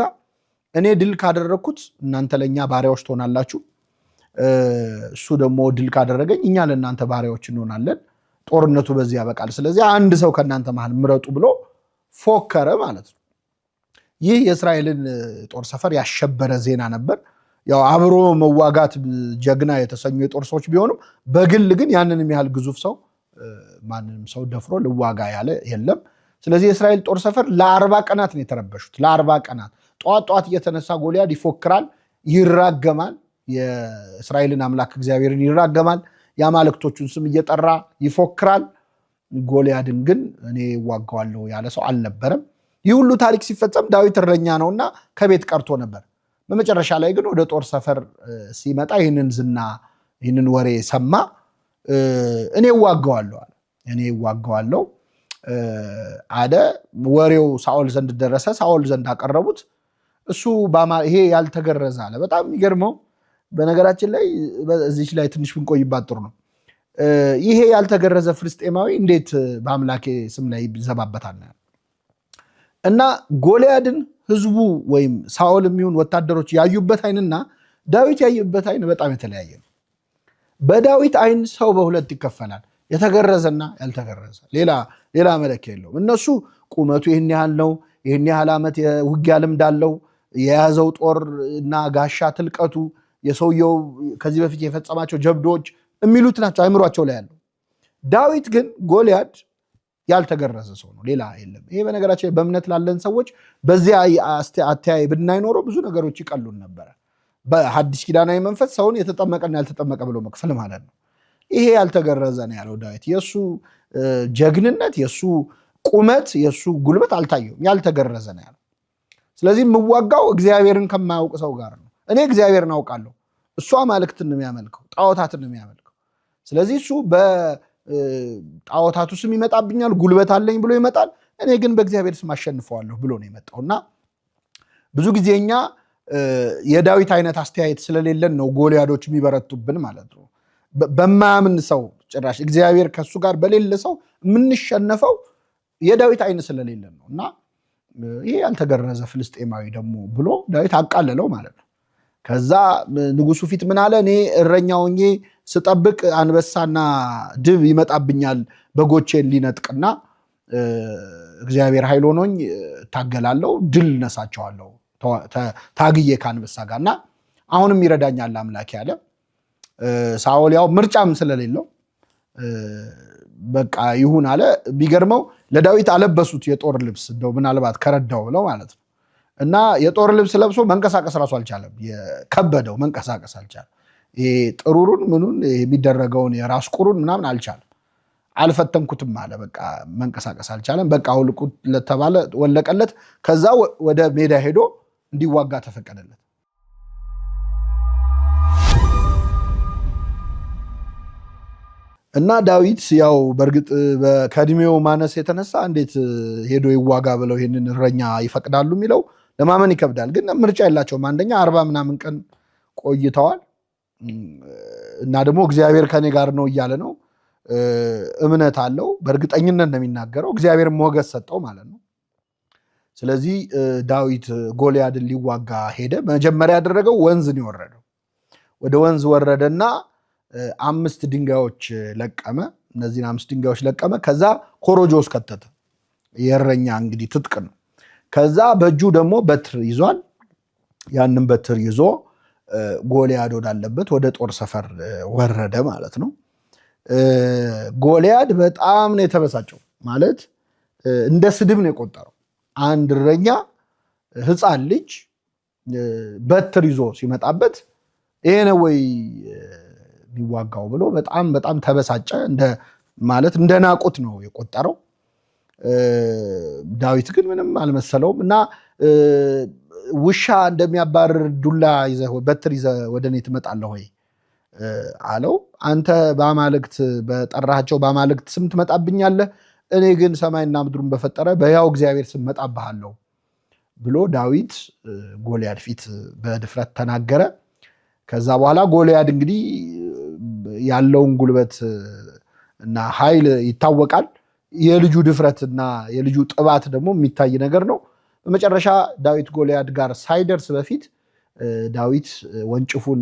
እኔ ድል ካደረግኩት እናንተ ለእኛ ባሪያዎች ትሆናላችሁ፣ እሱ ደግሞ ድል ካደረገኝ እኛ ለእናንተ ባሪያዎች እንሆናለን። ጦርነቱ በዚህ ያበቃል። ስለዚህ አንድ ሰው ከእናንተ መሃል ምረጡ ብሎ ፎከረ ማለት ነው። ይህ የእስራኤልን ጦር ሰፈር ያሸበረ ዜና ነበር። ያው አብሮ መዋጋት ጀግና የተሰኙ የጦር ሰዎች ቢሆኑም በግል ግን ያንንም ያህል ግዙፍ ሰው ማንንም ሰው ደፍሮ ልዋጋ ያለ የለም። ስለዚህ የእስራኤል ጦር ሰፈር ለ40 ቀናት ነው የተረበሹት። ለ40 ቀናት ጠዋት ጠዋት እየተነሳ ጎልያድ ይፎክራል፣ ይራገማል። የእስራኤልን አምላክ እግዚአብሔርን ይራገማል። የአማልክቶቹን ስም እየጠራ ይፎክራል። ጎልያድን ግን እኔ እዋጋዋለሁ ያለ ሰው አልነበረም። ይህ ሁሉ ታሪክ ሲፈጸም ዳዊት እረኛ ነውና ከቤት ቀርቶ ነበር። በመጨረሻ ላይ ግን ወደ ጦር ሰፈር ሲመጣ ይህንን ዝና ይህንን ወሬ ሰማ። እኔ እዋጋዋለሁ አለ። እኔ እዋጋዋለሁ አለ። ወሬው ሳኦል ዘንድ ደረሰ። ሳኦል ዘንድ አቀረቡት። እሱ ይሄ ያልተገረዘ አለ። በጣም የሚገርመው በነገራችን ላይ እዚች ላይ ትንሽ ብንቆይባት ጥሩ ነው። ይሄ ያልተገረዘ ፍልስጤማዊ እንዴት በአምላኬ ስም ላይ ይዘባበታል? እና ጎልያድን ህዝቡ ወይም ሳኦል የሚሆን ወታደሮች ያዩበት ዓይንና ዳዊት ያዩበት ዓይን በጣም የተለያየ ነው። በዳዊት ዓይን ሰው በሁለት ይከፈላል፣ የተገረዘና ያልተገረዘ። ሌላ መለኪያ የለውም። እነሱ ቁመቱ ይህን ያህል ነው፣ ይህን ያህል ዓመት የውጊያ ልምድ አለው፣ የያዘው ጦር እና ጋሻ ትልቀቱ፣ የሰውየው ከዚህ በፊት የፈጸማቸው ጀብዶዎች የሚሉት ናቸው አይምሯቸው ላይ ያለው። ዳዊት ግን ጎልያድ ያልተገረዘ ሰው ነው፣ ሌላ የለም። ይሄ በነገራችን በእምነት ላለን ሰዎች በዚያ አተያይ ብናይኖረው ብዙ ነገሮች ይቀሉን ነበረ። በሐዲስ ኪዳናዊ መንፈስ ሰውን የተጠመቀና ያልተጠመቀ ብሎ መክፈል ማለት ነው። ይሄ ያልተገረዘ ነው ያለው ዳዊት። የእሱ ጀግንነት፣ የእሱ ቁመት፣ የእሱ ጉልበት አልታየውም። ያልተገረዘ ነው ያለው። ስለዚህ የምዋጋው እግዚአብሔርን ከማያውቅ ሰው ጋር ነው። እኔ እግዚአብሔርን አውቃለሁ፣ እሱ አማልክትን ነው የሚያመልከው፣ ጣዖታትን ነው የሚያመልከው። ስለዚህ እሱ በጣዖታቱ ስም ይመጣብኛል፣ ጉልበት አለኝ ብሎ ይመጣል። እኔ ግን በእግዚአብሔር ስም አሸንፈዋለሁ ብሎ ነው የመጣው። እና ብዙ ጊዜ እኛ የዳዊት አይነት አስተያየት ስለሌለን ነው ጎልያዶች የሚበረቱብን ማለት ነው። በማያምን ሰው፣ ጭራሽ እግዚአብሔር ከእሱ ጋር በሌለ ሰው የምንሸነፈው የዳዊት አይን ስለሌለን ነው። እና ይሄ ያልተገረዘ ፍልስጤማዊ ደግሞ ብሎ ዳዊት አቃለለው ማለት ነው። ከዛ ንጉሱ ፊት ምን አለ? እኔ እረኛ ሆኜ ስጠብቅ አንበሳና ድብ ይመጣብኛል በጎቼን ሊነጥቅና እግዚአብሔር ኃይል ሆኖኝ እታገላለሁ፣ ድል ነሳቸዋለሁ ታግዬ ከአንበሳ ጋር እና አሁንም ይረዳኛል አምላክ ያለ። ሳኦል ያው ምርጫም ስለሌለው በቃ ይሁን አለ። ቢገርመው ለዳዊት አለበሱት የጦር ልብስ፣ እንደው ምናልባት ከረዳው ብለው ማለት ነው። እና የጦር ልብስ ለብሶ መንቀሳቀስ ራሱ አልቻለም። የከበደው መንቀሳቀስ አልቻለም። ይሄ ጥሩሩን ምኑን የሚደረገውን የራስ ቁሩን ምናምን አልቻለም። አልፈተንኩትም አለ። በቃ መንቀሳቀስ አልቻለም። በቃ አውልቁት ለተባለ ወለቀለት። ከዛ ወደ ሜዳ ሄዶ እንዲዋጋ ተፈቀደለት። እና ዳዊት ያው በእርግጥ ከእድሜው ማነስ የተነሳ እንዴት ሄዶ ይዋጋ ብለው ይህንን እረኛ ይፈቅዳሉ የሚለው ለማመን ይከብዳል። ግን ምርጫ የላቸውም። አንደኛ 40 ምናምን ቀን ቆይተዋል እና ደግሞ እግዚአብሔር ከኔ ጋር ነው እያለ ነው። እምነት አለው። በእርግጠኝነት ነው የሚናገረው። እግዚአብሔር ሞገስ ሰጠው ማለት ነው። ስለዚህ ዳዊት ጎልያድን ሊዋጋ ሄደ። መጀመሪያ ያደረገው ወንዝ ነው የወረደው። ወደ ወንዝ ወረደና 5 ድንጋዮች ለቀመ። እነዚህን 5 ድንጋዮች ለቀመ። ከዛ ኮሮጆ ውስጥ ከተተ። የእረኛ እንግዲህ ትጥቅ ነው። ከዛ በእጁ ደግሞ በትር ይዟል። ያንን በትር ይዞ ጎልያድ ወዳለበት ወደ ጦር ሰፈር ወረደ ማለት ነው። ጎልያድ በጣም ነው የተበሳጨው። ማለት እንደ ስድብ ነው የቆጠረው። አንድ እረኛ ሕፃን ልጅ በትር ይዞ ሲመጣበት ይሄ ነው ወይ የሚዋጋው ብሎ በጣም በጣም ተበሳጨ። ማለት እንደ ናቁት ነው የቆጠረው። ዳዊት ግን ምንም አልመሰለውም እና ውሻ እንደሚያባርር ዱላ ይዘህ በትር ይዘህ ወደ እኔ ትመጣለህ ወይ አለው። አንተ በአማልክት በጠራሃቸው በአማልክት ስም ትመጣብኛለህ፣ እኔ ግን ሰማይና ምድሩን በፈጠረ በሕያው እግዚአብሔር ስም እመጣብሃለሁ ብሎ ዳዊት ጎልያድ ፊት በድፍረት ተናገረ። ከዛ በኋላ ጎልያድ እንግዲህ ያለውን ጉልበት እና ኃይል ይታወቃል። የልጁ ድፍረት እና የልጁ ጥባት ደግሞ የሚታይ ነገር ነው። በመጨረሻ ዳዊት ጎልያድ ጋር ሳይደርስ በፊት ዳዊት ወንጭፉን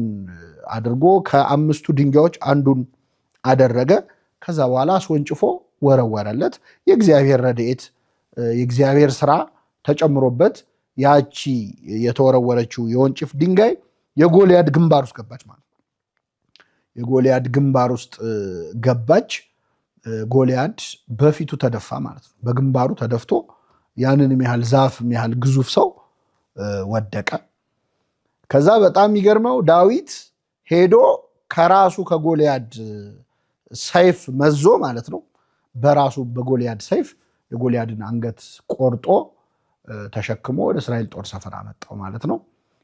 አድርጎ ከ5ቱ ድንጋዮች አንዱን አደረገ። ከዛ በኋላ አስወንጭፎ ወረወረለት። የእግዚአብሔር ረድኤት የእግዚአብሔር ስራ ተጨምሮበት ያቺ የተወረወረችው የወንጭፍ ድንጋይ የጎልያድ ግንባር ውስጥ ገባች ማለት ነው። የጎልያድ ግንባር ውስጥ ገባች። ጎልያድ በፊቱ ተደፋ ማለት ነው። በግንባሩ ተደፍቶ ያንንም ያህል ዛፍ ያህል ግዙፍ ሰው ወደቀ። ከዛ በጣም የሚገርመው ዳዊት ሄዶ ከራሱ ከጎልያድ ሰይፍ መዞ ማለት ነው፣ በራሱ በጎልያድ ሰይፍ የጎልያድን አንገት ቆርጦ ተሸክሞ ወደ እስራኤል ጦር ሰፈር አመጣው ማለት ነው።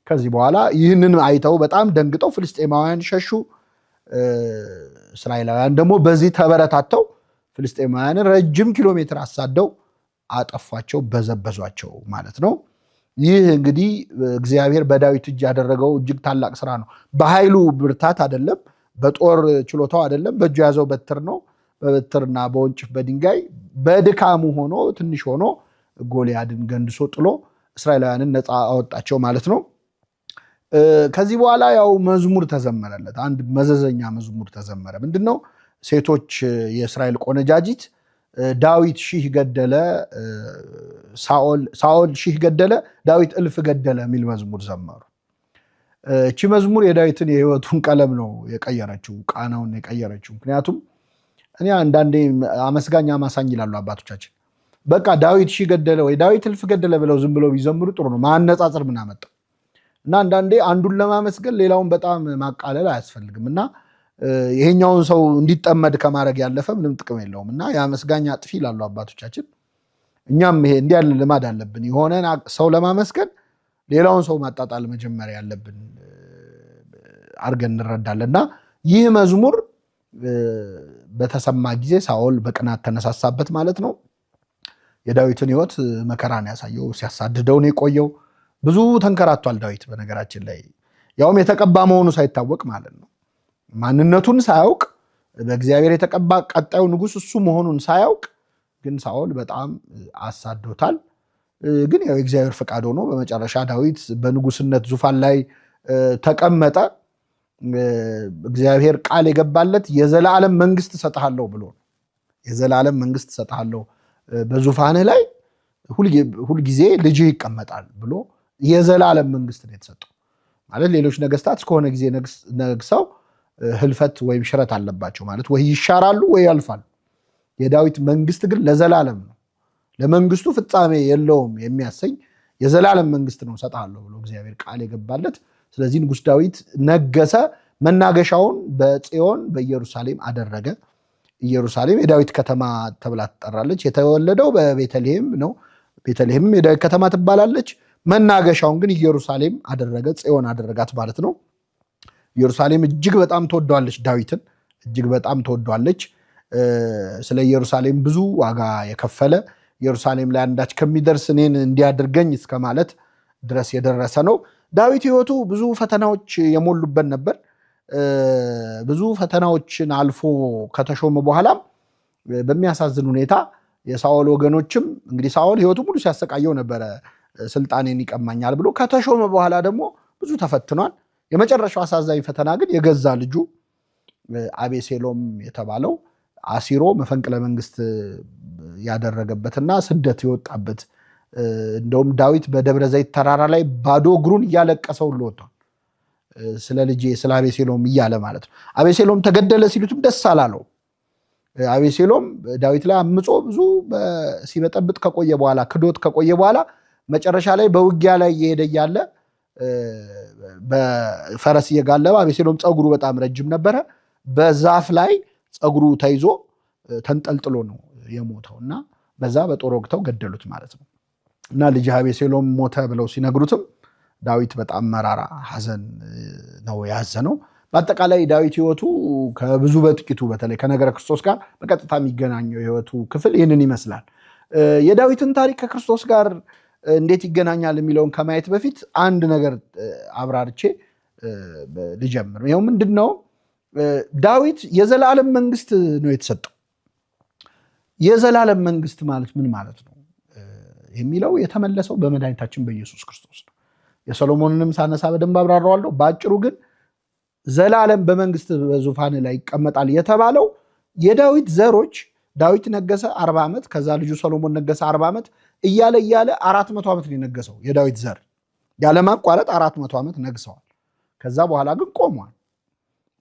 ከዚህ በኋላ ይህንን አይተው በጣም ደንግጠው ፍልስጤማውያን ሸሹ። እስራኤላውያን ደግሞ በዚህ ተበረታተው ፍልስጤማውያንን ረጅም ኪሎ ሜትር አሳደው አጠፏቸው፣ በዘበዟቸው ማለት ነው። ይህ እንግዲህ እግዚአብሔር በዳዊት እጅ ያደረገው እጅግ ታላቅ ስራ ነው። በኃይሉ ብርታት አይደለም፣ በጦር ችሎታው አይደለም፣ በእጁ የያዘው በትር ነው። በበትርና በወንጭፍ በድንጋይ በድካሙ ሆኖ ትንሽ ሆኖ ጎልያድን ገንድሶ ጥሎ እስራኤላውያንን ነፃ አወጣቸው ማለት ነው። ከዚህ በኋላ ያው መዝሙር ተዘመረለት። አንድ መዘዘኛ መዝሙር ተዘመረ። ምንድነው? ሴቶች የእስራኤል ቆነጃጅት ዳዊት ሺህ ገደለ፣ ሳኦል ሺህ ገደለ፣ ዳዊት እልፍ ገደለ የሚል መዝሙር ዘመሩ። እቺ መዝሙር የዳዊትን የህይወቱን ቀለም ነው የቀየረችው፣ ቃናውን የቀየረችው። ምክንያቱም እኔ አንዳንዴ አመስጋኝ አማሳኝ ይላሉ አባቶቻችን። በቃ ዳዊት ሺህ ገደለ ወይ ዳዊት እልፍ ገደለ ብለው ዝም ብለው ቢዘምሩ ጥሩ ነው። ማነጻጸር ምን አመጣ? እና አንዳንዴ አንዱን ለማመስገን ሌላውን በጣም ማቃለል አያስፈልግም። እና ይሄኛውን ሰው እንዲጠመድ ከማድረግ ያለፈ ምንም ጥቅም የለውም። እና የአመስጋኝ አጥፊ ይላሉ አባቶቻችን። እኛም ይሄ እንዲህ ያለ ልማድ አለብን። የሆነን ሰው ለማመስገን ሌላውን ሰው ማጣጣል መጀመሪያ ያለብን አድርገን እንረዳለን። እና ይህ መዝሙር በተሰማ ጊዜ ሳኦል በቅናት ተነሳሳበት ማለት ነው። የዳዊትን ሕይወት መከራን ያሳየው፣ ሲያሳድደው ነው የቆየው። ብዙ ተንከራቷል ዳዊት በነገራችን ላይ፣ ያውም የተቀባ መሆኑ ሳይታወቅ ማለት ነው። ማንነቱን ሳያውቅ፣ በእግዚአብሔር የተቀባ ቀጣዩ ንጉሥ እሱ መሆኑን ሳያውቅ ግን ሳኦል በጣም አሳዶታል። ግን ያው የእግዚአብሔር ፈቃድ ሆኖ በመጨረሻ ዳዊት በንጉስነት ዙፋን ላይ ተቀመጠ። እግዚአብሔር ቃል የገባለት የዘላለም መንግስት እሰጥሃለሁ ብሎ ነው። የዘላለም መንግስት እሰጥሃለሁ፣ በዙፋንህ ላይ ሁልጊዜ ልጅህ ይቀመጣል ብሎ የዘላለም መንግስት ነው የተሰጠው። ማለት ሌሎች ነገስታት እስከሆነ ጊዜ ነግሰው ህልፈት ወይም ሽረት አለባቸው፣ ማለት ወይ ይሻራሉ ወይ ያልፋሉ። የዳዊት መንግስት ግን ለዘላለም ነው። ለመንግስቱ ፍጻሜ የለውም የሚያሰኝ የዘላለም መንግስት ነው እሰጥሃለሁ ብሎ እግዚአብሔር ቃል የገባለት። ስለዚህ ንጉስ ዳዊት ነገሰ። መናገሻውን በጽዮን በኢየሩሳሌም አደረገ። ኢየሩሳሌም የዳዊት ከተማ ተብላ ትጠራለች። የተወለደው በቤተልሔም ነው። ቤተልሔምም የዳዊት ከተማ ትባላለች። መናገሻውን ግን ኢየሩሳሌም አደረገ፣ ጽዮን አደረጋት ማለት ነው። ኢየሩሳሌም እጅግ በጣም ትወደዋለች፣ ዳዊትን እጅግ በጣም ትወደዋለች። ስለ ኢየሩሳሌም ብዙ ዋጋ የከፈለ፣ ኢየሩሳሌም ላይ አንዳች ከሚደርስ እኔን እንዲያደርገኝ እስከ ማለት ድረስ የደረሰ ነው። ዳዊት ሕይወቱ ብዙ ፈተናዎች የሞሉበት ነበር። ብዙ ፈተናዎችን አልፎ ከተሾመ በኋላም በሚያሳዝን ሁኔታ የሳኦል ወገኖችም፣ እንግዲህ ሳኦል ሕይወቱ ሙሉ ሲያሰቃየው ነበረ፣ ስልጣኔን ይቀማኛል ብሎ፣ ከተሾመ በኋላ ደግሞ ብዙ ተፈትኗል። የመጨረሻው አሳዛኝ ፈተና ግን የገዛ ልጁ አቤሴሎም የተባለው አሲሮ መፈንቅለ መንግስት ያደረገበትና ስደት የወጣበት፣ እንደውም ዳዊት በደብረ ዘይት ተራራ ላይ ባዶ እግሩን እያለቀሰ ሁሉ ወጥቷል። ስለ ልጄ ስለ አቤሴሎም እያለ ማለት ነው። አቤሴሎም ተገደለ ሲሉትም ደስ አላለው። አቤሴሎም ዳዊት ላይ አምጾ ብዙ ሲበጠብጥ ከቆየ በኋላ፣ ክዶት ከቆየ በኋላ፣ መጨረሻ ላይ በውጊያ ላይ እየሄደ እያለ በፈረስ እየጋለበ፣ አቤሴሎም ፀጉሩ በጣም ረጅም ነበረ። በዛፍ ላይ ፀጉሩ ተይዞ ተንጠልጥሎ ነው የሞተው እና በዛ በጦር ወግተው ገደሉት ማለት ነው። እና ልጅ አቤሴሎም ሞተ ብለው ሲነግሩትም ዳዊት በጣም መራራ ሐዘን ነው ያዘነው። በአጠቃላይ ዳዊት ሕይወቱ ከብዙ በጥቂቱ በተለይ ከነገረ ክርስቶስ ጋር በቀጥታ የሚገናኘው የሕይወቱ ክፍል ይህንን ይመስላል። የዳዊትን ታሪክ ከክርስቶስ ጋር እንዴት ይገናኛል የሚለውን ከማየት በፊት አንድ ነገር አብራርቼ ልጀምር። ይኸው ምንድን ነው? ዳዊት የዘላለም መንግስት ነው የተሰጠው። የዘላለም መንግስት ማለት ምን ማለት ነው የሚለው የተመለሰው በመድኃኒታችን በኢየሱስ ክርስቶስ ነው። የሰሎሞንንም ሳነሳ በደንብ አብራራዋለሁ። በአጭሩ ግን ዘላለም በመንግስት በዙፋን ላይ ይቀመጣል የተባለው የዳዊት ዘሮች፣ ዳዊት ነገሰ 40 ዓመት፣ ከዛ ልጁ ሰሎሞን ነገሰ 40 ዓመት፣ እያለ እያለ 400 ዓመት ነው የነገሰው። የዳዊት ዘር ያለማቋረጥ 400 ዓመት ነግሰዋል። ከዛ በኋላ ግን ቆሟል።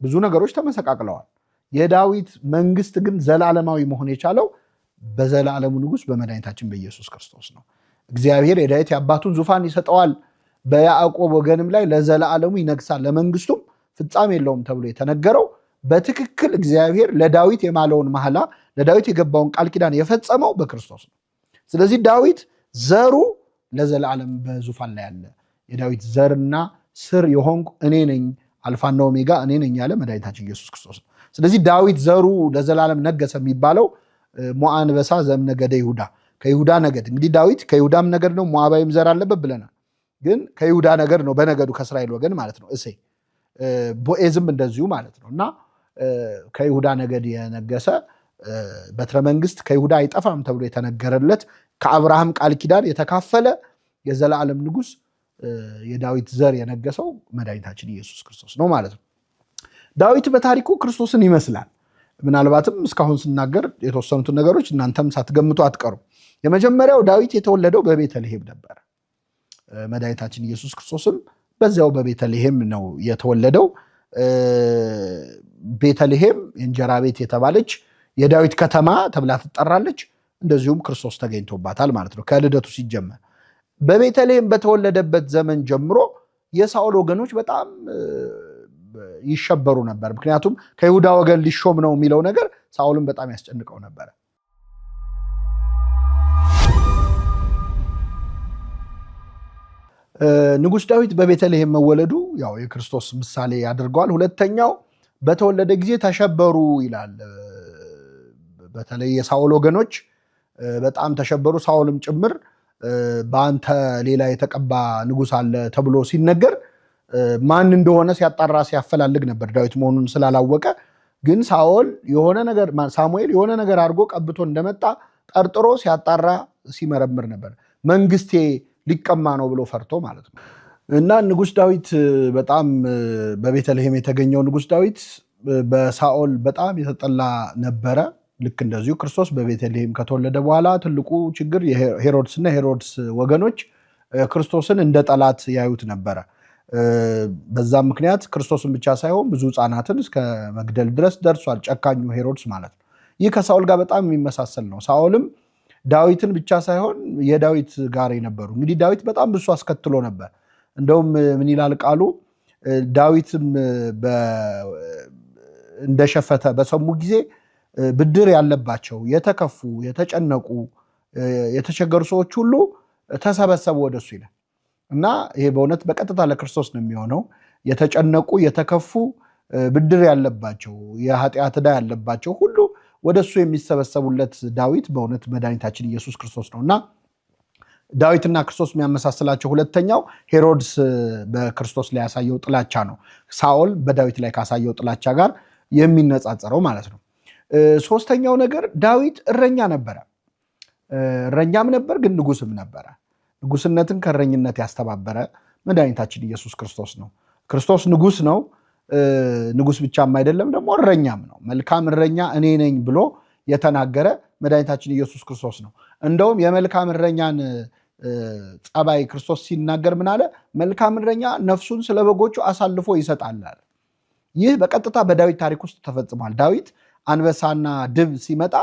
ብዙ ነገሮች ተመሰቃቅለዋል። የዳዊት መንግስት ግን ዘላለማዊ መሆን የቻለው በዘላለሙ ንጉስ በመድኃኒታችን በኢየሱስ ክርስቶስ ነው። እግዚአብሔር የዳዊት የአባቱን ዙፋን ይሰጠዋል፣ በያዕቆብ ወገንም ላይ ለዘላለሙ ይነግሳል፣ ለመንግስቱም ፍጻሜ የለውም ተብሎ የተነገረው በትክክል እግዚአብሔር ለዳዊት የማለውን መሐላ፣ ለዳዊት የገባውን ቃል ኪዳን የፈጸመው በክርስቶስ ነው። ስለዚህ ዳዊት ዘሩ ለዘላለም በዙፋን ላይ ያለ፣ የዳዊት ዘርና ስር የሆንኩ እኔ ነኝ፣ አልፋና ኦሜጋ እኔ ነኝ ያለ መድኃኒታችን ኢየሱስ ክርስቶስ ነው። ስለዚህ ዳዊት ዘሩ ለዘላለም ነገሰ የሚባለው ሞዓ አንበሳ ዘእምነገደ ይሁዳ፣ ከይሁዳ ነገድ፣ እንግዲህ ዳዊት ከይሁዳም ነገድ ነው፣ ሞዓባዊም ዘር አለበት ብለናል። ግን ከይሁዳ ነገድ ነው፣ በነገዱ ከእስራኤል ወገን ማለት ነው። እሴ ቦኤዝም እንደዚሁ ማለት ነው። እና ከይሁዳ ነገድ የነገሰ፣ በትረ መንግስት ከይሁዳ አይጠፋም ተብሎ የተነገረለት፣ ከአብርሃም ቃል ኪዳን የተካፈለ የዘላለም ንጉስ፣ የዳዊት ዘር የነገሰው መድኃኒታችን ኢየሱስ ክርስቶስ ነው ማለት ነው። ዳዊት በታሪኩ ክርስቶስን ይመስላል። ምናልባትም እስካሁን ስናገር የተወሰኑትን ነገሮች እናንተም ሳትገምቱ አትቀሩም። የመጀመሪያው ዳዊት የተወለደው በቤተልሔም ነበር። መድኃኒታችን ኢየሱስ ክርስቶስም በዚያው በቤተልሔም ነው የተወለደው። ቤተልሔም የእንጀራ ቤት የተባለች የዳዊት ከተማ ተብላ ትጠራለች። እንደዚሁም ክርስቶስ ተገኝቶባታል ማለት ነው። ከልደቱ ሲጀመር በቤተልሔም በተወለደበት ዘመን ጀምሮ የሳኦል ወገኖች በጣም ይሸበሩ ነበር። ምክንያቱም ከይሁዳ ወገን ሊሾም ነው የሚለው ነገር ሳኦልን በጣም ያስጨንቀው ነበረ። ንጉሥ ዳዊት በቤተልሔም መወለዱ ያው የክርስቶስ ምሳሌ ያደርገዋል። ሁለተኛው በተወለደ ጊዜ ተሸበሩ ይላል። በተለይ የሳኦል ወገኖች በጣም ተሸበሩ። ሳኦልም ጭምር በአንተ ሌላ የተቀባ ንጉሥ አለ ተብሎ ሲነገር ማን እንደሆነ ሲያጣራ ሲያፈላልግ ነበር፣ ዳዊት መሆኑን ስላላወቀ። ግን ሳኦል የሆነ ነገር ሳሙኤል የሆነ ነገር አድርጎ ቀብቶ እንደመጣ ጠርጥሮ ሲያጣራ ሲመረምር ነበር። መንግስቴ ሊቀማ ነው ብሎ ፈርቶ ማለት ነው። እና ንጉሥ ዳዊት በጣም በቤተልሔም የተገኘው ንጉሥ ዳዊት በሳኦል በጣም የተጠላ ነበረ። ልክ እንደዚሁ ክርስቶስ በቤተልሔም ከተወለደ በኋላ ትልቁ ችግር የሄሮድስና የሄሮድስ ወገኖች ክርስቶስን እንደ ጠላት ያዩት ነበረ። በዛም ምክንያት ክርስቶስን ብቻ ሳይሆን ብዙ ሕፃናትን እስከ መግደል ድረስ ደርሷል፣ ጨካኙ ሄሮድስ ማለት ነው። ይህ ከሳኦል ጋር በጣም የሚመሳሰል ነው። ሳኦልም ዳዊትን ብቻ ሳይሆን የዳዊት ጋር የነበሩ እንግዲህ ዳዊት በጣም ብዙ አስከትሎ ነበር። እንደውም ምን ይላል ቃሉ? ዳዊትም እንደሸፈተ በሰሙ ጊዜ ብድር ያለባቸው የተከፉ፣ የተጨነቁ፣ የተቸገሩ ሰዎች ሁሉ ተሰበሰቡ ወደሱ ይላል እና ይሄ በእውነት በቀጥታ ለክርስቶስ ነው የሚሆነው። የተጨነቁ፣ የተከፉ፣ ብድር ያለባቸው፣ የኃጢአት ዕዳ ያለባቸው ሁሉ ወደ እሱ የሚሰበሰቡለት ዳዊት በእውነት መድኃኒታችን ኢየሱስ ክርስቶስ ነው እና ዳዊትና ክርስቶስ የሚያመሳስላቸው ሁለተኛው ሄሮድስ በክርስቶስ ላይ ያሳየው ጥላቻ ነው። ሳኦል በዳዊት ላይ ካሳየው ጥላቻ ጋር የሚነጻጸረው ማለት ነው። ሶስተኛው ነገር ዳዊት እረኛ ነበረ። እረኛም ነበር፣ ግን ንጉስም ነበረ። ንጉስነትን ከእረኝነት ያስተባበረ መድኃኒታችን ኢየሱስ ክርስቶስ ነው። ክርስቶስ ንጉስ ነው። ንጉስ ብቻም አይደለም፣ ደግሞ እረኛም ነው። መልካም እረኛ እኔ ነኝ ብሎ የተናገረ መድኃኒታችን ኢየሱስ ክርስቶስ ነው። እንደውም የመልካም እረኛን ጸባይ ክርስቶስ ሲናገር ምን አለ? መልካም እረኛ ነፍሱን ስለ በጎቹ አሳልፎ ይሰጣል አለ። ይህ በቀጥታ በዳዊት ታሪክ ውስጥ ተፈጽሟል። ዳዊት አንበሳና ድብ ሲመጣ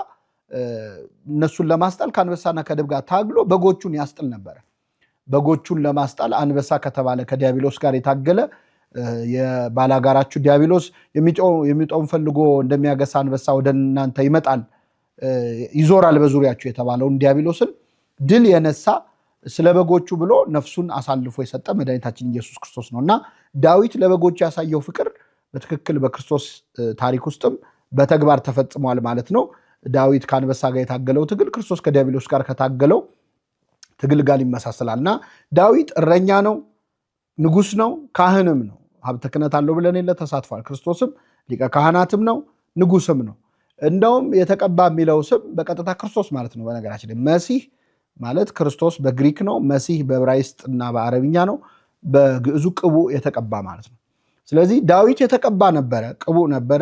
እነሱን ለማስጣል ከአንበሳና ከድብ ጋር ታግሎ በጎቹን ያስጥል ነበረ። በጎቹን ለማስጣል አንበሳ ከተባለ ከዲያብሎስ ጋር የታገለ የባላጋራችሁ ዲያብሎስ የሚጦም ፈልጎ እንደሚያገሳ አንበሳ ወደ እናንተ ይመጣል፣ ይዞራል በዙሪያችሁ የተባለውን ዲያብሎስን ድል የነሳ ስለ በጎቹ ብሎ ነፍሱን አሳልፎ የሰጠ መድኃኒታችን ኢየሱስ ክርስቶስ ነው እና ዳዊት ለበጎቹ ያሳየው ፍቅር በትክክል በክርስቶስ ታሪክ ውስጥም በተግባር ተፈጽሟል ማለት ነው። ዳዊት ከአንበሳ ጋር የታገለው ትግል ክርስቶስ ከዲያብሎስ ጋር ከታገለው ትግል ጋር ይመሳሰላል እና ዳዊት እረኛ ነው፣ ንጉስ ነው፣ ካህንም ነው። ሀብተ ክህነት አለው ብለን የለ ተሳትፏል። ክርስቶስም ሊቀ ካህናትም ነው፣ ንጉስም ነው። እንደውም የተቀባ የሚለው ስም በቀጥታ ክርስቶስ ማለት ነው። በነገራችን ላይ መሲህ ማለት ክርስቶስ በግሪክ ነው። መሲህ በዕብራይስጥ እና በአረብኛ ነው። በግዕዙ ቅቡ የተቀባ ማለት ነው። ስለዚህ ዳዊት የተቀባ ነበረ፣ ቅቡ ነበረ።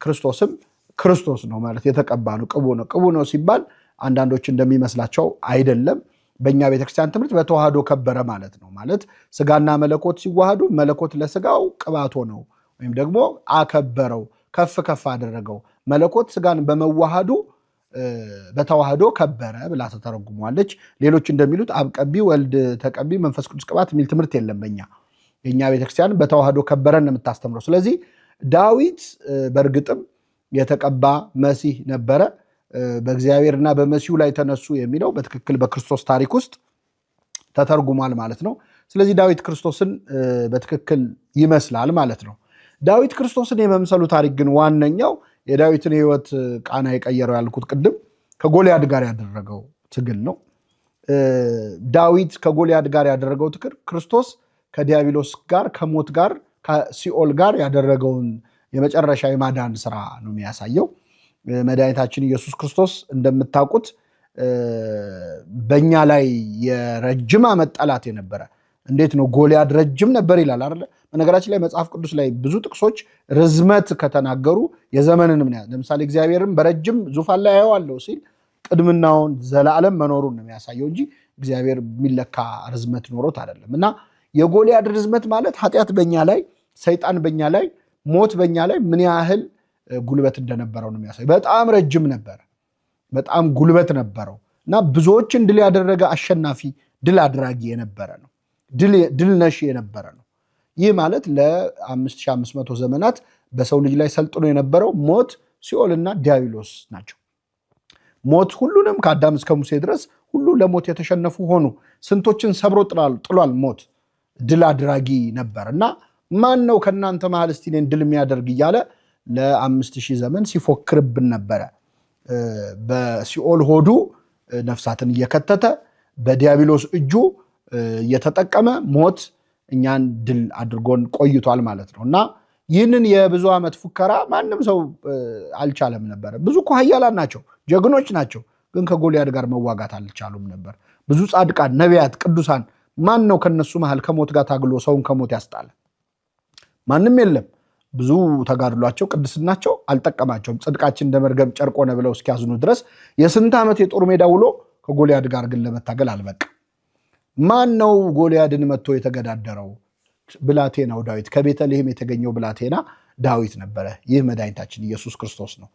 ክርስቶስም ክርስቶስ ነው ማለት የተቀባ ነው፣ ቅቡ ነው። ቅቡ ነው ሲባል አንዳንዶች እንደሚመስላቸው አይደለም። በእኛ ቤተክርስቲያን ትምህርት በተዋህዶ ከበረ ማለት ነው። ማለት ስጋና መለኮት ሲዋሃዱ መለኮት ለስጋው ቅባቶ ነው ወይም ደግሞ አከበረው፣ ከፍ ከፍ አደረገው። መለኮት ስጋን በመዋሃዱ በተዋህዶ ከበረ ብላ ተተረጉሟለች። ሌሎች እንደሚሉት አብ ቀቢ፣ ወልድ ተቀቢ፣ መንፈስ ቅዱስ ቅባት የሚል ትምህርት የለም። በኛ የእኛ ቤተክርስቲያን በተዋህዶ ከበረን ነው የምታስተምረው። ስለዚህ ዳዊት በእርግጥም የተቀባ መሲህ ነበረ። በእግዚአብሔርና በመሲሁ ላይ ተነሱ የሚለው በትክክል በክርስቶስ ታሪክ ውስጥ ተተርጉሟል ማለት ነው። ስለዚህ ዳዊት ክርስቶስን በትክክል ይመስላል ማለት ነው። ዳዊት ክርስቶስን የመምሰሉ ታሪክ ግን ዋነኛው የዳዊትን የሕይወት ቃና የቀየረው ያልኩት ቅድም ከጎልያድ ጋር ያደረገው ትግል ነው። ዳዊት ከጎልያድ ጋር ያደረገው ትግል ክርስቶስ ከዲያብሎስ ጋር ከሞት ጋር ከሲኦል ጋር ያደረገውን የመጨረሻ የማዳን ስራ ነው የሚያሳየው። መድኃኒታችን ኢየሱስ ክርስቶስ እንደምታውቁት በእኛ ላይ የረጅም ዓመት ጠላት የነበረ እንዴት ነው ጎልያድ ረጅም ነበር ይላል አይደለ? በነገራችን ላይ መጽሐፍ ቅዱስ ላይ ብዙ ጥቅሶች ርዝመት ከተናገሩ የዘመንን ምን ለምሳሌ እግዚአብሔርን በረጅም ዙፋን ላይ አየዋለሁ ሲል ቅድምናውን ዘላለም መኖሩን ነው የሚያሳየው እንጂ እግዚአብሔር የሚለካ ርዝመት ኖሮት አይደለም። እና የጎልያድ ርዝመት ማለት ኃጢአት በኛ ላይ፣ ሰይጣን በኛ ላይ፣ ሞት በኛ ላይ ምን ያህል ጉልበት እንደነበረው ነው የሚያሳየው። በጣም ረጅም ነበረ፣ በጣም ጉልበት ነበረው እና ብዙዎችን ድል ያደረገ አሸናፊ ድል አድራጊ የነበረ ነው። ድል ነሺ የነበረ ነው። ይህ ማለት ለ5500 ዘመናት በሰው ልጅ ላይ ሰልጥኖ የነበረው ሞት፣ ሲኦልና ዲያብሎስ ናቸው። ሞት ሁሉንም ከአዳም እስከ ሙሴ ድረስ ሁሉ ለሞት የተሸነፉ ሆኑ። ስንቶችን ሰብሮ ጥሏል። ሞት ድል አድራጊ ነበር እና ማን ነው ከእናንተ መሀል እስቲ እኔን ድል የሚያደርግ እያለ ለ5000 ዘመን ሲፎክርብን ነበረ። በሲኦል ሆዱ ነፍሳትን እየከተተ፣ በዲያብሎስ እጁ እየተጠቀመ ሞት እኛን ድል አድርጎን ቆይቷል ማለት ነው። እና ይህንን የብዙ ዓመት ፉከራ ማንም ሰው አልቻለም ነበር። ብዙ እኮ ኃያላን ናቸው፣ ጀግኖች ናቸው፣ ግን ከጎልያድ ጋር መዋጋት አልቻሉም ነበር። ብዙ ጻድቃን፣ ነቢያት፣ ቅዱሳን፣ ማን ነው ከነሱ መሃል ከሞት ጋር ታግሎ ሰውን ከሞት ያስጣለ? ማንም የለም። ብዙ ተጋድሏቸው ቅድስናቸው አልጠቀማቸውም። ጽድቃችን እንደ መርገም ጨርቅ ሆነ ብለው እስኪያዝኑ ድረስ የስንት ዓመት የጦር ሜዳ ውሎ ከጎልያድ ጋር ግን ለመታገል አልበቃም። ማን ነው ጎልያድን መጥቶ የተገዳደረው? ብላቴናው ዳዊት፣ ከቤተልሔም የተገኘው ብላቴና ዳዊት ነበረ። ይህ መድኃኒታችን ኢየሱስ ክርስቶስ ነው።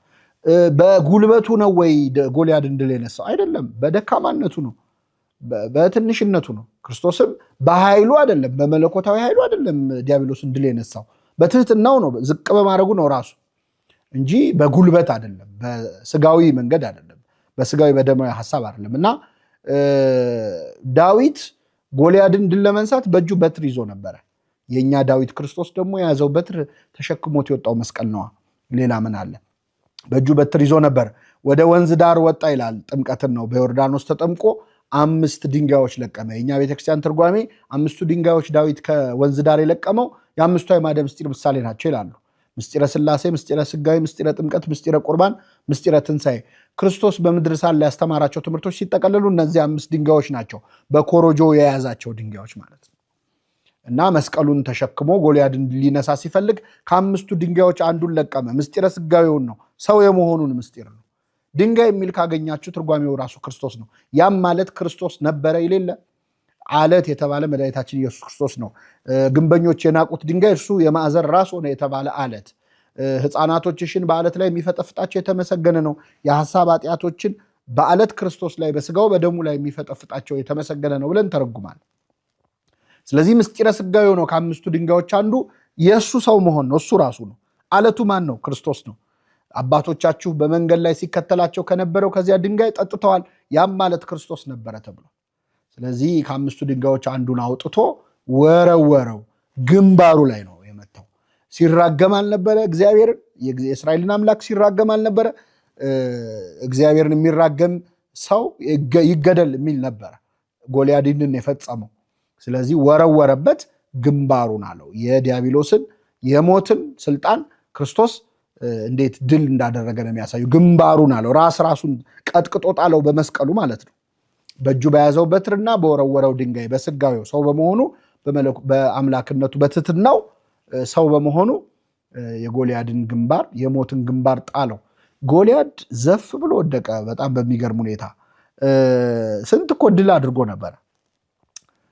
በጉልበቱ ነው ወይ ጎልያድን ድል የነሳው? አይደለም፣ በደካማነቱ ነው፣ በትንሽነቱ ነው። ክርስቶስም በኃይሉ አይደለም፣ በመለኮታዊ ኃይሉ አይደለም ዲያብሎስን ድል የነሳው፣ በትህትናው ነው፣ ዝቅ በማድረጉ ነው ራሱ እንጂ በጉልበት አይደለም፣ በስጋዊ መንገድ አይደለም፣ በስጋዊ በደማዊ ሀሳብ አይደለም። እና ዳዊት ጎልያድን ድል ለመንሳት በእጁ በትር ይዞ ነበረ። የእኛ ዳዊት ክርስቶስ ደግሞ የያዘው በትር ተሸክሞት የወጣው መስቀል ነዋ። ሌላ ምን አለ? በእጁ በትር ይዞ ነበር። ወደ ወንዝ ዳር ወጣ ይላል። ጥምቀትን ነው። በዮርዳኖስ ተጠምቆ 5 ድንጋዮች ለቀመ። የእኛ ቤተክርስቲያን ትርጓሜ 5ቱ ድንጋዮች ዳዊት ከወንዝ ዳር የለቀመው የአምስቱ አዕማደ ምስጢር ምሳሌ ናቸው ይላሉ። ምስጢረ ሥላሴ፣ ምስጢረ ሥጋዌ፣ ምስጢረ ጥምቀት፣ ምስጢረ ቁርባን፣ ምስጢረ ትንሣኤ። ክርስቶስ በምድር ሳለ ያስተማራቸው ትምህርቶች ሲጠቀለሉ እነዚህ 5 ድንጋዮች ናቸው። በኮሮጆ የያዛቸው ድንጋዮች ማለት ነው። እና መስቀሉን ተሸክሞ ጎልያድን ሊነሳ ሲፈልግ ከ5ቱ ድንጋዮች አንዱን ለቀመ። ምስጢረ ሥጋዌውን ነው፣ ሰው የመሆኑን ምስጢር ነው። ድንጋይ የሚል ካገኛችሁ ትርጓሜው ራሱ ክርስቶስ ነው። ያም ማለት ክርስቶስ ነበረ የሌለ አለት የተባለ መድኃኒታችን ኢየሱስ ክርስቶስ ነው። ግንበኞች የናቁት ድንጋይ እርሱ የማዕዘን ራስ ሆነ የተባለ አለት። ሕፃናቶችሽን በአለት ላይ የሚፈጠፍጣቸው የተመሰገነ ነው። የሐሳብ ኃጢአቶችን በአለት ክርስቶስ ላይ በስጋው በደሙ ላይ የሚፈጠፍጣቸው የተመሰገነ ነው ብለን ተረጉማል። ስለዚህ ምስጢረ ሥጋዌው ነው። ከ5ቱ ድንጋዮች አንዱ የእሱ ሰው መሆን ነው። እሱ ራሱ ነው። አለቱ ማን ነው? ክርስቶስ ነው። አባቶቻችሁ በመንገድ ላይ ሲከተላቸው ከነበረው ከዚያ ድንጋይ ጠጥተዋል፣ ያም ማለት ክርስቶስ ነበረ ተብሎ። ስለዚህ ከ5ቱ ድንጋዮች አንዱን አውጥቶ ወረወረው፣ ግንባሩ ላይ ነው የመታው። ሲራገም አልነበረ እግዚአብሔርን? የእስራኤልን አምላክ ሲራገም አልነበረ? እግዚአብሔርን የሚራገም ሰው ይገደል የሚል ነበረ። ጎልያድን የፈጸመው። ስለዚህ ወረወረበት፣ ግንባሩን አለው። የዲያብሎስን የሞትን ስልጣን ክርስቶስ እንዴት ድል እንዳደረገ ነው የሚያሳዩ። ግንባሩን አለው፣ ራስ ራሱን ቀጥቅጦ ጣለው በመስቀሉ ማለት ነው። በእጁ በያዘው በትርና በወረወረው ድንጋይ በስጋዌው ሰው በመሆኑ በአምላክነቱ በትህትናው ሰው በመሆኑ የጎልያድን ግንባር የሞትን ግንባር ጣለው። ጎልያድ ዘፍ ብሎ ወደቀ። በጣም በሚገርም ሁኔታ ስንት እኮ ድል አድርጎ ነበረ።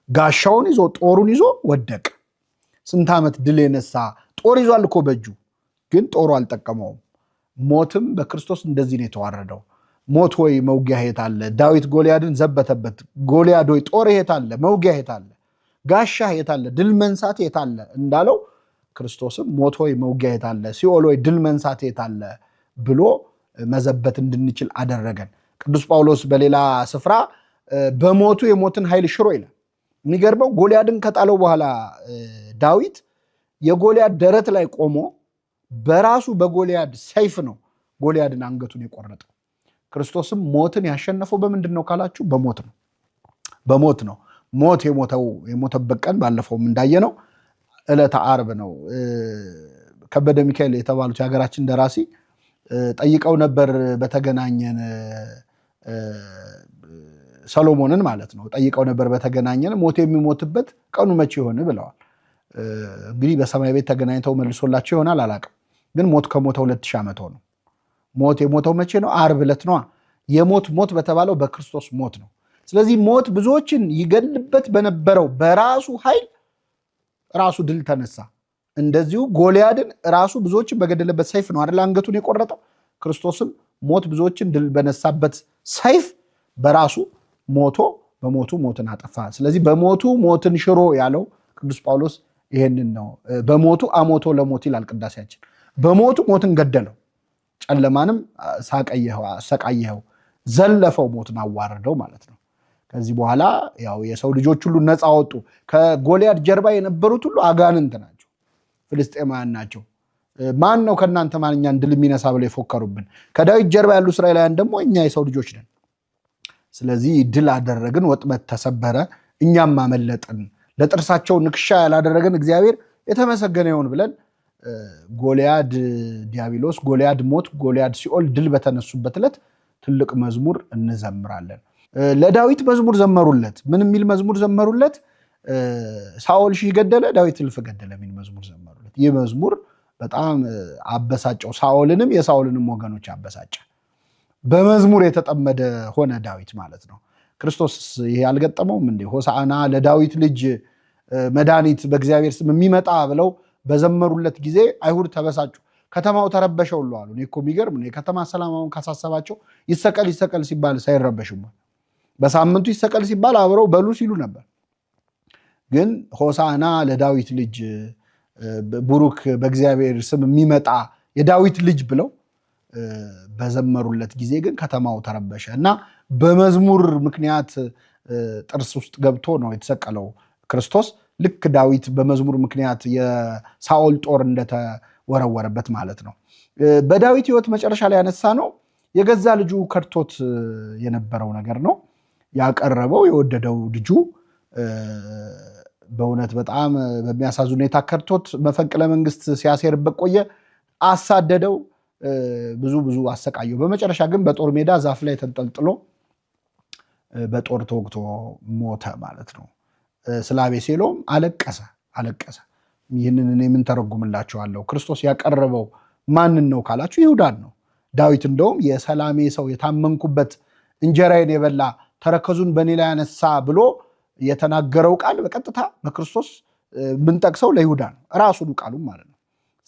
ጋሻውን ይዞ ጦሩን ይዞ ወደቀ። ስንት ዓመት ድል የነሳ ጦር ይዟል እኮ በእጁ፣ ግን ጦሩ አልጠቀመውም። ሞትም በክርስቶስ እንደዚህ ነው የተዋረደው። ሞት ሆይ መውጊያህ የት አለ? ዳዊት ጎልያድን ዘበተበት። ጎልያድ ሆይ ጦርህ የት አለ? መውጊያህ የት አለ? ጋሻህ የት አለ? ድል መንሳት የት አለ? እንዳለው ክርስቶስም ሞት ሆይ መውጊያህ የት አለ? ሲኦል ሆይ ድል መንሳት የት አለ? ብሎ መዘበት እንድንችል አደረገን። ቅዱስ ጳውሎስ በሌላ ስፍራ በሞቱ የሞትን ኃይል ሽሮ ይላል። የሚገርመው ጎልያድን ከጣለው በኋላ ዳዊት የጎልያድ ደረት ላይ ቆሞ በራሱ በጎልያድ ሰይፍ ነው ጎልያድን አንገቱን የቆረጠው። ክርስቶስም ሞትን ያሸነፈው በምንድን ነው ካላችሁ በሞት ነው። በሞት ነው። ሞት የሞተበት ቀን ባለፈውም እንዳየነው ዕለተ ዓርብ ነው። ከበደ ሚካኤል የተባሉት የሀገራችን ደራሲ ጠይቀው ነበር በተገናኘን ሰሎሞንን ማለት ነው። ጠይቀው ነበር በተገናኘን ሞት የሚሞትበት ቀኑ መቼ ይሆን ብለዋል። እንግዲህ በሰማይ ቤት ተገናኝተው መልሶላቸው ይሆናል አላውቅም። ግን ሞት ከሞተ 2000 ዓመት ሆነው። ሞት የሞተው መቼ ነው? ዓርብ ዕለት ነዋ። የሞት ሞት በተባለው በክርስቶስ ሞት ነው። ስለዚህ ሞት ብዙዎችን ይገልበት በነበረው በራሱ ኃይል ራሱ ድል ተነሳ። እንደዚሁ ጎልያድን ራሱ ብዙዎችን በገደለበት ሰይፍ ነው አይደል አንገቱን የቆረጠው። ክርስቶስም ሞት ብዙዎችን ድል በነሳበት ሰይፍ በራሱ ሞቶ በሞቱ ሞትን አጠፋ። ስለዚህ በሞቱ ሞትን ሽሮ ያለው ቅዱስ ጳውሎስ ይሄንን ነው። በሞቱ አሞቶ ለሞት ይላል ቅዳሴያችን። በሞቱ ሞትን ገደለው፣ ጨለማንም አሰቃየኸው፣ ዘለፈው፣ ሞትን አዋረደው ማለት ነው። ከዚህ በኋላ ያው የሰው ልጆች ሁሉ ነፃ ወጡ። ከጎልያድ ጀርባ የነበሩት ሁሉ አጋንንት ናቸው፣ ፍልስጤማውያን ናቸው። ማን ነው ከእናንተ ማን እኛን ድል የሚነሳ ብለው የፎከሩብን? ከዳዊት ጀርባ ያሉ እስራኤላውያን ደግሞ እኛ የሰው ልጆች ነን። ስለዚህ ድል አደረግን፣ ወጥመድ ተሰበረ፣ እኛም አመለጥን፣ ለጥርሳቸው ንክሻ ያላደረገን እግዚአብሔር የተመሰገነ ይሁን ብለን ጎልያድ ዲያብሎስ፣ ጎልያድ ሞት፣ ጎልያድ ሲኦል ድል በተነሱበት ዕለት ትልቅ መዝሙር እንዘምራለን። ለዳዊት መዝሙር ዘመሩለት። ምን የሚል መዝሙር ዘመሩለት? ሳኦል ሺህ ገደለ፣ ዳዊት እልፍ ገደለ የሚል መዝሙር ዘመሩለት። ይህ መዝሙር በጣም አበሳጨው፣ ሳኦልንም የሳኦልንም ወገኖች አበሳጨ። በመዝሙር የተጠመደ ሆነ ዳዊት ማለት ነው። ክርስቶስ ይሄ አልገጠመውም እንዴ? ሆሳዕና ለዳዊት ልጅ መድኃኒት በእግዚአብሔር ስም የሚመጣ ብለው በዘመሩለት ጊዜ አይሁድ ተበሳጩ። ከተማው ተረበሸ ሁሉ አሉ። እኔ እኮ የሚገርም ነው። የከተማ ሰላም አሁን ካሳሰባቸው ይሰቀል ይሰቀል ሲባል ሳይረበሽም በሳምንቱ ይሰቀል ሲባል አብረው በሉ ሲሉ ነበር። ግን ሆሳዕና ለዳዊት ልጅ ቡሩክ በእግዚአብሔር ስም የሚመጣ የዳዊት ልጅ ብለው በዘመሩለት ጊዜ ግን ከተማው ተረበሸ እና በመዝሙር ምክንያት ጥርስ ውስጥ ገብቶ ነው የተሰቀለው ክርስቶስ። ልክ ዳዊት በመዝሙር ምክንያት የሳኦል ጦር እንደተወረወረበት ማለት ነው። በዳዊት ሕይወት መጨረሻ ላይ ያነሳ ነው የገዛ ልጁ ከድቶት የነበረው ነገር ነው ያቀረበው። የወደደው ልጁ በእውነት በጣም በሚያሳዝን ሁኔታ ከድቶት መፈንቅለ መንግስት ሲያሴርበት ቆየ። አሳደደው፣ ብዙ ብዙ አሰቃየው። በመጨረሻ ግን በጦር ሜዳ ዛፍ ላይ ተንጠልጥሎ በጦር ተወግቶ ሞተ ማለት ነው። ስለ አቤሴሎም አለቀሰ አለቀሰ። ይህንን እኔ ምን ተረጉምላችኋለሁ? ክርስቶስ ያቀረበው ማንን ነው ካላችሁ ይሁዳን ነው። ዳዊት እንደውም የሰላሜ ሰው የታመንኩበት እንጀራዬን የበላ ተረከዙን በእኔ ላይ ያነሳ ብሎ የተናገረው ቃል በቀጥታ በክርስቶስ የምንጠቅሰው ለይሁዳ ነው፣ ራሱን ቃሉም ማለት ነው።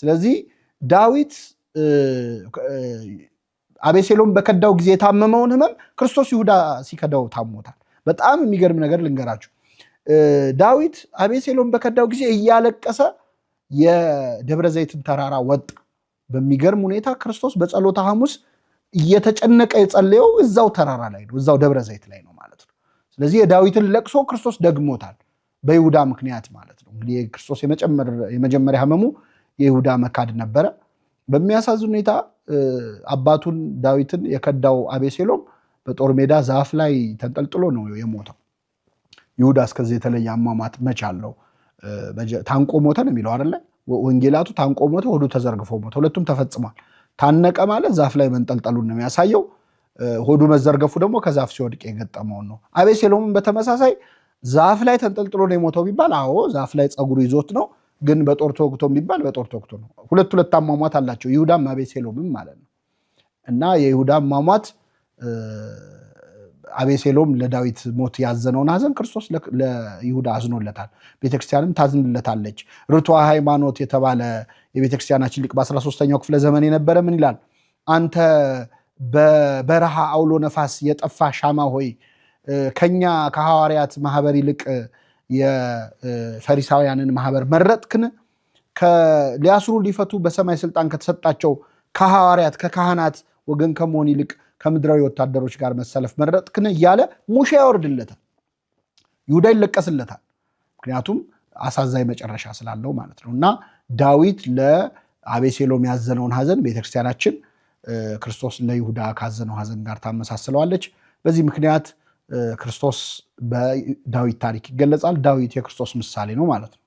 ስለዚህ ዳዊት አቤሴሎም በከዳው ጊዜ የታመመውን ህመም ክርስቶስ ይሁዳ ሲከዳው ታሞታል። በጣም የሚገርም ነገር ልንገራችሁ። ዳዊት አቤሴሎም በከዳው ጊዜ እያለቀሰ የደብረ ዘይትን ተራራ ወጣ። በሚገርም ሁኔታ ክርስቶስ በጸሎተ ሐሙስ እየተጨነቀ የጸለየው እዛው ተራራ ላይ ነው፣ እዛው ደብረ ዘይት ላይ ነው ማለት ነው። ስለዚህ የዳዊትን ለቅሶ ክርስቶስ ደግሞታል፣ በይሁዳ ምክንያት ማለት ነው። እንግዲህ የክርስቶስ የመጀመሪያ ህመሙ የይሁዳ መካድ ነበረ። በሚያሳዝን ሁኔታ አባቱን ዳዊትን የከዳው አቤሴሎም በጦር ሜዳ ዛፍ ላይ ተንጠልጥሎ ነው የሞተው። ይሁዳ እስከዚህ የተለየ አሟሟት መች አለው? ታንቆ ሞተ ነው የሚለው አይደለ? ወንጌላቱ ታንቆ ሞተ፣ ሆዱ ተዘርግፎ ሞተ። ሁለቱም ተፈጽሟል። ታነቀ ማለት ዛፍ ላይ መንጠልጠሉን ነው የሚያሳየው። ሆዱ መዘርገፉ ደግሞ ከዛፍ ሲወድቅ የገጠመውን ነው። አቤሴሎምም በተመሳሳይ ዛፍ ላይ ተንጠልጥሎ ነው የሞተው ቢባል፣ አዎ ዛፍ ላይ ፀጉሩ ይዞት ነው። ግን በጦር ተወግቶ ቢባል በጦር ተወግቶ ነው። ሁለት ሁለት አሟሟት አላቸው ይሁዳም አቤሴሎምም ማለት ነው። እና የይሁዳ አሟሟት አቤሴሎም ለዳዊት ሞት ያዘነውን ሐዘን ክርስቶስ ለይሁዳ አዝኖለታል። ቤተክርስቲያንም ታዝንለታለች። ርቱዐ ሃይማኖት የተባለ የቤተክርስቲያናችን ሊቅ በ13ኛው ክፍለ ዘመን የነበረ ምን ይላል? አንተ በበረሃ አውሎ ነፋስ የጠፋ ሻማ ሆይ ከኛ ከሐዋርያት ማህበር ይልቅ የፈሪሳውያንን ማህበር መረጥክን? ሊያስሩ ሊፈቱ በሰማይ ስልጣን ከተሰጣቸው ከሐዋርያት ከካህናት ወገን ከመሆን ይልቅ ከምድራዊ ወታደሮች ጋር መሰለፍ መረጥክን? እያለ ሙሼ ያወርድለታል። ይሁዳ ይለቀስለታል። ምክንያቱም አሳዛኝ መጨረሻ ስላለው ማለት ነው። እና ዳዊት ለአቤሴሎም ያዘነውን ሐዘን ቤተክርስቲያናችን ክርስቶስ ለይሁዳ ካዘነው ሐዘን ጋር ታመሳስለዋለች። በዚህ ምክንያት ክርስቶስ በዳዊት ታሪክ ይገለጻል። ዳዊት የክርስቶስ ምሳሌ ነው ማለት ነው።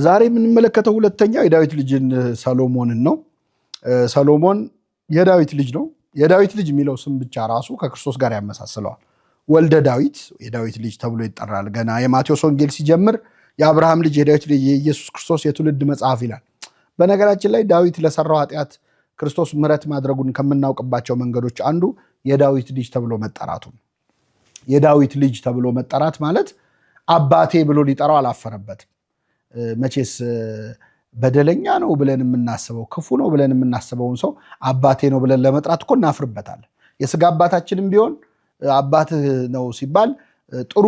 ዛሬ የምንመለከተው ሁለተኛው የዳዊት ልጅን ሰሎሞንን ነው። ሰሎሞን የዳዊት ልጅ ነው። የዳዊት ልጅ የሚለው ስም ብቻ ራሱ ከክርስቶስ ጋር ያመሳስለዋል። ወልደ ዳዊት የዳዊት ልጅ ተብሎ ይጠራል። ገና የማቴዎስ ወንጌል ሲጀምር የአብርሃም ልጅ የዳዊት ልጅ የኢየሱስ ክርስቶስ የትውልድ መጽሐፍ ይላል። በነገራችን ላይ ዳዊት ለሰራው ኃጢአት ክርስቶስ ምሕረት ማድረጉን ከምናውቅባቸው መንገዶች አንዱ የዳዊት ልጅ ተብሎ መጠራቱ። የዳዊት ልጅ ተብሎ መጠራት ማለት አባቴ ብሎ ሊጠራው አላፈረበትም። መቼስ በደለኛ ነው ብለን የምናስበው ክፉ ነው ብለን የምናስበውን ሰው አባቴ ነው ብለን ለመጥራት እኮ እናፍርበታለን። የስጋ አባታችንም ቢሆን አባትህ ነው ሲባል ጥሩ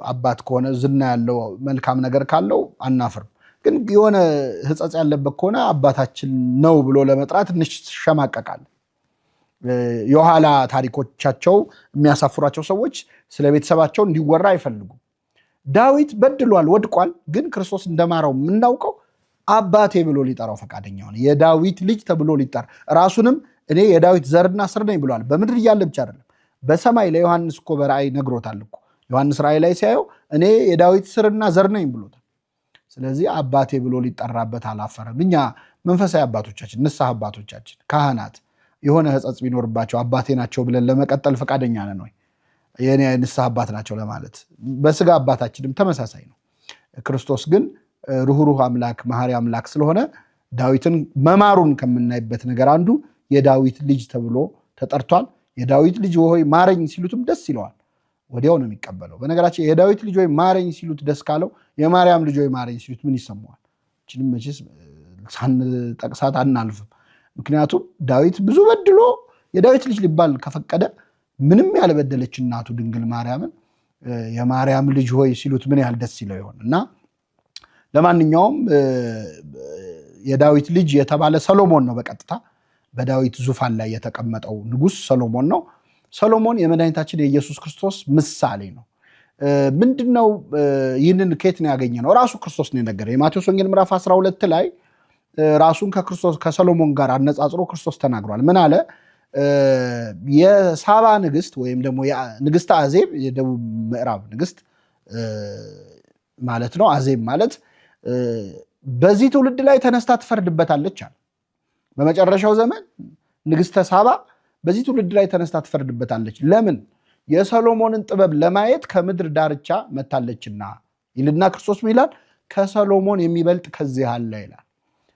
አባት ከሆነ፣ ዝና ያለው፣ መልካም ነገር ካለው አናፍርም። ግን የሆነ ሕጸጽ ያለበት ከሆነ አባታችን ነው ብሎ ለመጥራት እንሸማቀቃለን። የኋላ ታሪኮቻቸው የሚያሳፍሯቸው ሰዎች ስለ ቤተሰባቸው እንዲወራ አይፈልጉም። ዳዊት በድሏል፣ ወድቋል። ግን ክርስቶስ እንደማረው የምናውቀው አባቴ ብሎ ሊጠራው ፈቃደኛ ሆነ። የዳዊት ልጅ ተብሎ ሊጠራ፣ ራሱንም እኔ የዳዊት ዘርና ስር ነኝ ብሏል። በምድር እያለ ብቻ አይደለም፣ በሰማይ ለዮሐንስ እኮ በራእይ ነግሮታል እኮ። ዮሐንስ ራእይ ላይ ሲያየው እኔ የዳዊት ስርና ዘር ነኝ ብሎታል። ስለዚህ አባቴ ብሎ ሊጠራበት አላፈረም። እኛ መንፈሳዊ አባቶቻችን፣ ንስሐ አባቶቻችን፣ ካህናት የሆነ ሕጸጽ ቢኖርባቸው አባቴ ናቸው ብለን ለመቀጠል ፈቃደኛ ነን ወይ? የኔ ንስሐ አባት ናቸው ለማለት። በስጋ አባታችንም ተመሳሳይ ነው። ክርስቶስ ግን ሩህሩህ አምላክ፣ መሐሪ አምላክ ስለሆነ ዳዊትን መማሩን ከምናይበት ነገር አንዱ የዳዊት ልጅ ተብሎ ተጠርቷል። የዳዊት ልጅ ሆይ ማረኝ ሲሉትም ደስ ይለዋል። ወዲያው ነው የሚቀበለው። በነገራችን የዳዊት ልጅ ሆይ ማረኝ ሲሉት ደስ ካለው የማርያም ልጅ ሆይ ማረኝ ሲሉት ምን ይሰማዋል? ይህችንም መቼስ ሳንጠቅሳት አናልፍም። ምክንያቱም ዳዊት ብዙ በድሎ የዳዊት ልጅ ሊባል ከፈቀደ ምንም ያልበደለች እናቱ ድንግል ማርያምን የማርያም ልጅ ሆይ ሲሉት ምን ያህል ደስ ይለው ይሆን? እና ለማንኛውም የዳዊት ልጅ የተባለ ሰሎሞን ነው። በቀጥታ በዳዊት ዙፋን ላይ የተቀመጠው ንጉሥ ሰሎሞን ነው። ሰሎሞን የመድኃኒታችን የኢየሱስ ክርስቶስ ምሳሌ ነው። ምንድነው? ይህንን ከየት ነው ያገኘነው? ራሱ ክርስቶስ ነው የነገረን። የማቴዎስ ወንጌል ምዕራፍ 12 ላይ ራሱን ከክርስቶስ ከሰሎሞን ጋር አነጻጽሮ ክርስቶስ ተናግሯል። ምን አለ? የሳባ ንግስት ወይም ደግሞ ንግስት አዜብ፣ የደቡብ ምዕራብ ንግስት ማለት ነው። አዜብ ማለት በዚህ ትውልድ ላይ ተነስታ ትፈርድበታለች አለ። በመጨረሻው ዘመን ንግስተ ሳባ በዚህ ትውልድ ላይ ተነስታ ትፈርድበታለች። ለምን? የሰሎሞንን ጥበብ ለማየት ከምድር ዳርቻ መታለችና ይልና ክርስቶስ ምን ይላል? ከሰሎሞን የሚበልጥ ከዚህ አለ ይላል።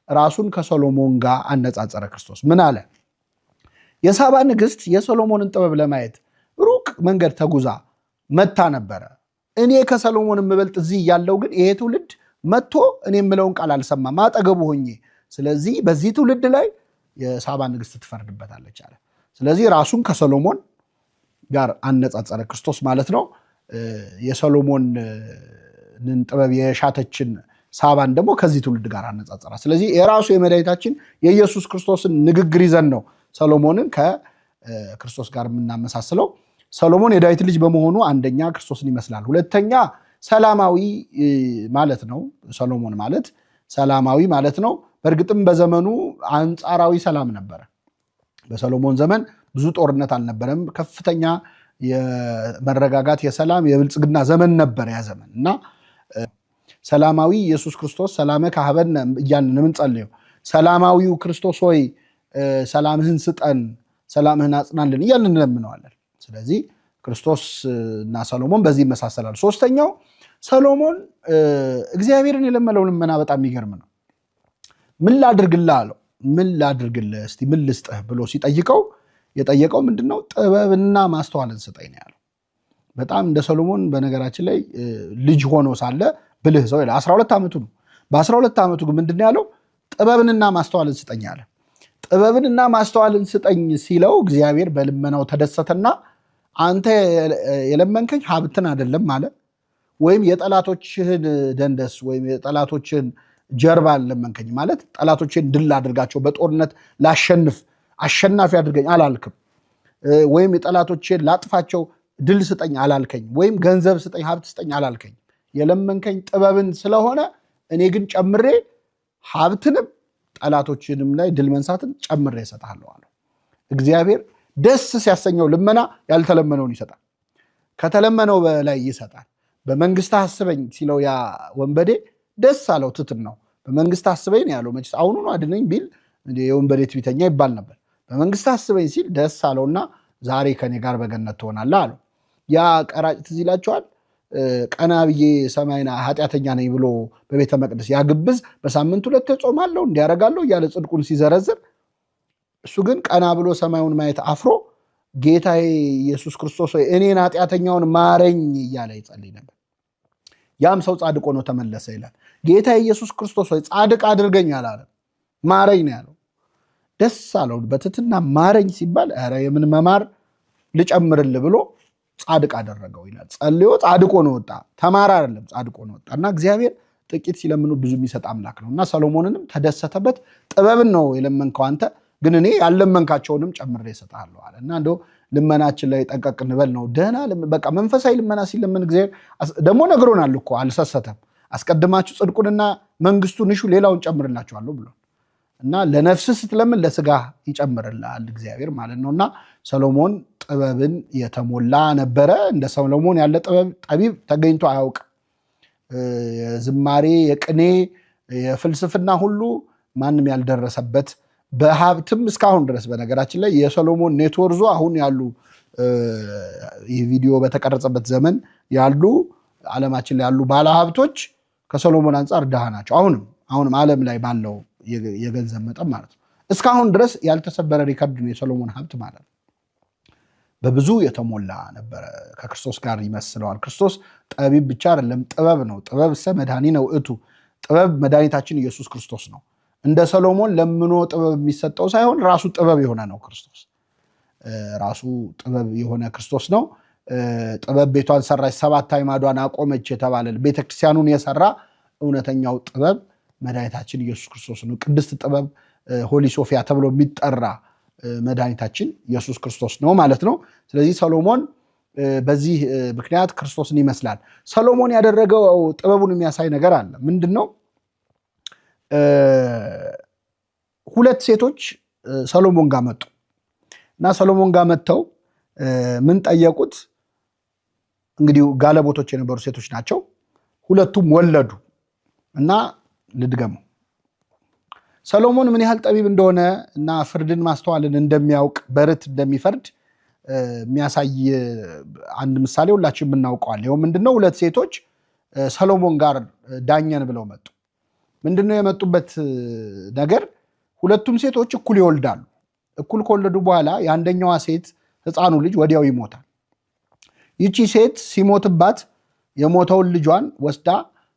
ራሱን ከሰሎሞን ጋር አነጻጸረ። ክርስቶስ ምን አለ? የሳባ ንግስት የሰሎሞንን ጥበብ ለማየት ሩቅ መንገድ ተጉዛ መታ ነበረ። እኔ ከሰሎሞን የምበልጥ እዚህ እያለው ግን ይሄ ትውልድ መጥቶ እኔ የምለውን ቃል አልሰማም አጠገቡ ሆኜ። ስለዚህ በዚህ ትውልድ ላይ የሳባ ንግስት ትፈርድበታለች አለ። ስለዚህ ራሱን ከሰሎሞን ጋር አነጻጸረ ክርስቶስ ማለት ነው። የሰሎሞንን ጥበብ የሻተችን ሳባን ደግሞ ከዚህ ትውልድ ጋር አነጻጸራ። ስለዚህ የራሱ የመድኃኒታችን የኢየሱስ ክርስቶስን ንግግር ይዘን ነው ሰሎሞንን ከክርስቶስ ጋር የምናመሳስለው። ሰሎሞን የዳዊት ልጅ በመሆኑ አንደኛ ክርስቶስን ይመስላል፣ ሁለተኛ ሰላማዊ ማለት ነው። ሰሎሞን ማለት ሰላማዊ ማለት ነው። በእርግጥም በዘመኑ አንጻራዊ ሰላም ነበረ። በሰሎሞን ዘመን ብዙ ጦርነት አልነበረም። ከፍተኛ የመረጋጋት፣ የሰላም፣ የብልጽግና ዘመን ነበር ያ ዘመን። እና ሰላማዊ ኢየሱስ ክርስቶስ ሰላመ ካህበነ እያልን የምንጸልየው፣ ሰላማዊው ክርስቶስ ሆይ ሰላምህን ስጠን፣ ሰላምህን አጽናልን እያልን እንለምነዋለን። ስለዚህ ክርስቶስ እና ሰሎሞን በዚህ ይመሳሰላል። ሶስተኛው ሰሎሞን እግዚአብሔርን የለመነው ልመና በጣም የሚገርም ነው። ምን ላድርግልህ አለው። ምን ላድርግልህ፣ እስቲ ምን ልስጥህ ብሎ ሲጠይቀው የጠየቀው ምንድነው? ጥበብና ማስተዋልን ስጠኝ ነው ያለው። በጣም እንደ ሰሎሞን በነገራችን ላይ ልጅ ሆኖ ሳለ ብልህ ሰው ይላል። 12 ዓመቱ ነው። በ12 ዓመቱ ግን ምንድን ያለው? ጥበብንና ማስተዋልን ስጠኝ አለ። ጥበብንና ማስተዋልን ስጠኝ ሲለው እግዚአብሔር በልመናው ተደሰተና አንተ የለመንከኝ ሀብትን አይደለም አለ፣ ወይም የጠላቶችህን ደንደስ ወይም የጠላቶችህን ጀርባ አልለመንከኝ፣ ማለት ጠላቶችን ድል አድርጋቸው በጦርነት ላሸንፍ አሸናፊ አድርገኝ አላልክም። ወይም የጠላቶችን ላጥፋቸው ድል ስጠኝ አላልከኝ። ወይም ገንዘብ ስጠኝ፣ ሀብት ስጠኝ አላልከኝ። የለመንከኝ ጥበብን ስለሆነ እኔ ግን ጨምሬ ሀብትንም ጠላቶችንም ላይ ድል መንሳትን ጨምሬ እሰጥሃለሁ አለው። እግዚአብሔር ደስ ሲያሰኘው ልመና ያልተለመነውን ይሰጣል። ከተለመነው በላይ ይሰጣል። በመንግስት አስበኝ ሲለው ያ ወንበዴ ደስ አለው። ትትን ነው። በመንግስት አስበኝ ነው ያለው። መቼስ አሁኑኑ አድነኝ ቢል የወንበዴ ትዕቢተኛ ይባል ነበር። በመንግስት አስበኝ ሲል ደስ አለውና ዛሬ ከኔ ጋር በገነት ትሆናለህ አለው። ያ ቀራጭ ትዝ ይላችኋል። ቀና ብዬ ሰማይና ኃጢአተኛ ነኝ ብሎ በቤተ መቅደስ ያግብዝ በሳምንት ሁለት እጾማለሁ እንዲያረጋለሁ እያለ ጽድቁን ሲዘረዝር፣ እሱ ግን ቀና ብሎ ሰማዩን ማየት አፍሮ ጌታዬ ኢየሱስ ክርስቶስ ሆይ እኔን ኃጢአተኛውን ማረኝ እያለ ይጸልይ ነበር። ያም ሰው ጻድቅ ሆኖ ተመለሰ ይላል። ጌታ ኢየሱስ ክርስቶስ ሆይ ጻድቅ አድርገኝ አላለም፣ ማረኝ ነው ያለው። ደስ አለው። በትህትና ማረኝ ሲባል ኧረ የምን መማር፣ ልጨምርልህ ብሎ ጻድቅ አደረገው ይላል። ጸልዮ ጻድቅ ሆኖ ወጣ። ተማራ አይደለም፣ ጻድቅ ሆኖ ወጣ። እና እግዚአብሔር ጥቂት ሲለምኑ ብዙ የሚሰጥ አምላክ ነው። እና ሰሎሞንንም ተደሰተበት። ጥበብን ነው የለመንከው አንተ፣ ግን እኔ ያለመንካቸውንም ጨምሬ እሰጥሃለሁ አለ። እና እንደው ልመናችን ላይ ጠንቀቅ እንበል ነው። ደህና በቃ መንፈሳዊ ልመና ሲለመን እግዚአብሔር ደግሞ ነግሮናል እኮ፣ አልሰሰተም። አስቀድማችሁ ጽድቁንና መንግስቱን እሹ፣ ሌላውን ጨምርላችኋለሁ ብሎ። እና ለነፍስ ስትለምን ለስጋ ይጨምርልሃል እግዚአብሔር ማለት ነው። እና ሰሎሞን ጥበብን የተሞላ ነበረ። እንደ ሰሎሞን ያለ ጥበብ ጠቢብ ተገኝቶ አያውቅም። የዝማሬ፣ የቅኔ፣ የፍልስፍና ሁሉ ማንም ያልደረሰበት፣ በሀብትም እስካሁን ድረስ፣ በነገራችን ላይ የሰሎሞን net worth ኡ አሁን ያሉ፣ ይህ ቪዲዮ በተቀረጸበት ዘመን ያሉ ዓለማችን ላይ ያሉ ባለሀብቶች ከሰሎሞን አንጻር ድሃ ናቸው። አሁንም ዓለም ላይ ባለው የገንዘብ መጠን ማለት ነው። እስካሁን ድረስ ያልተሰበረ record ነው የሰሎሞን ሀብት ማለት ነው። በብዙ የተሞላ ነበረ። ከክርስቶስ ጋር ይመስለዋል። ክርስቶስ ጠቢብ ብቻ አይደለም፣ ጥበብ ነው። ጥበብሰ መድኃኒነ ውእቱ፣ ጥበብ መድኃኒታችን ኢየሱስ ክርስቶስ ነው። እንደ ሰሎሞን ለምኖ ጥበብ የሚሰጠው ሳይሆን ራሱ ጥበብ የሆነ ነው ክርስቶስ። ራሱ ጥበብ የሆነ ክርስቶስ ነው። ጥበብ ቤቷን ሰራች፣ ሰባት አዕማዷን አቆመች የተባለ ቤተክርስቲያኑን የሰራ እውነተኛው ጥበብ መድኃኒታችን ኢየሱስ ክርስቶስ ነው። ቅድስት ጥበብ፣ Holy Sophia ተብሎ የሚጠራ መድኃኒታችን ኢየሱስ ክርስቶስ ነው ማለት ነው። ስለዚህ ሰሎሞን በዚህ ምክንያት ክርስቶስን ይመስላል። ሰሎሞን ያደረገው ጥበቡን የሚያሳይ ነገር አለ። ምንድን ነው? ሁለት ሴቶች ሰሎሞን ጋር መጡ እና ሰሎሞን ጋር መጥተው ምን ጠየቁት? እንግዲህ ጋለሞቶች የነበሩ ሴቶች ናቸው። ሁለቱም ወለዱ። እና ልድገመው። ሰሎሞን ምን ያህል ጠቢብ እንደሆነ እና ፍርድን ማስተዋልን እንደሚያውቅ፣ በርትዕ እንደሚፈርድ የሚያሳይ አንድ ምሳሌ ሁላችን የምናውቀዋል። ይኸው ምንድነው? ሁለት ሴቶች ሰሎሞን ጋር ዳኘን ብለው መጡ። ምንድነው የመጡበት ነገር? ሁለቱም ሴቶች እኩል ይወልዳሉ። እኩል ከወለዱ በኋላ የአንደኛዋ ሴት ሕፃኑ ልጅ ወዲያው ይሞታል። ይቺ ሴት ሲሞትባት የሞተውን ልጇን ወስዳ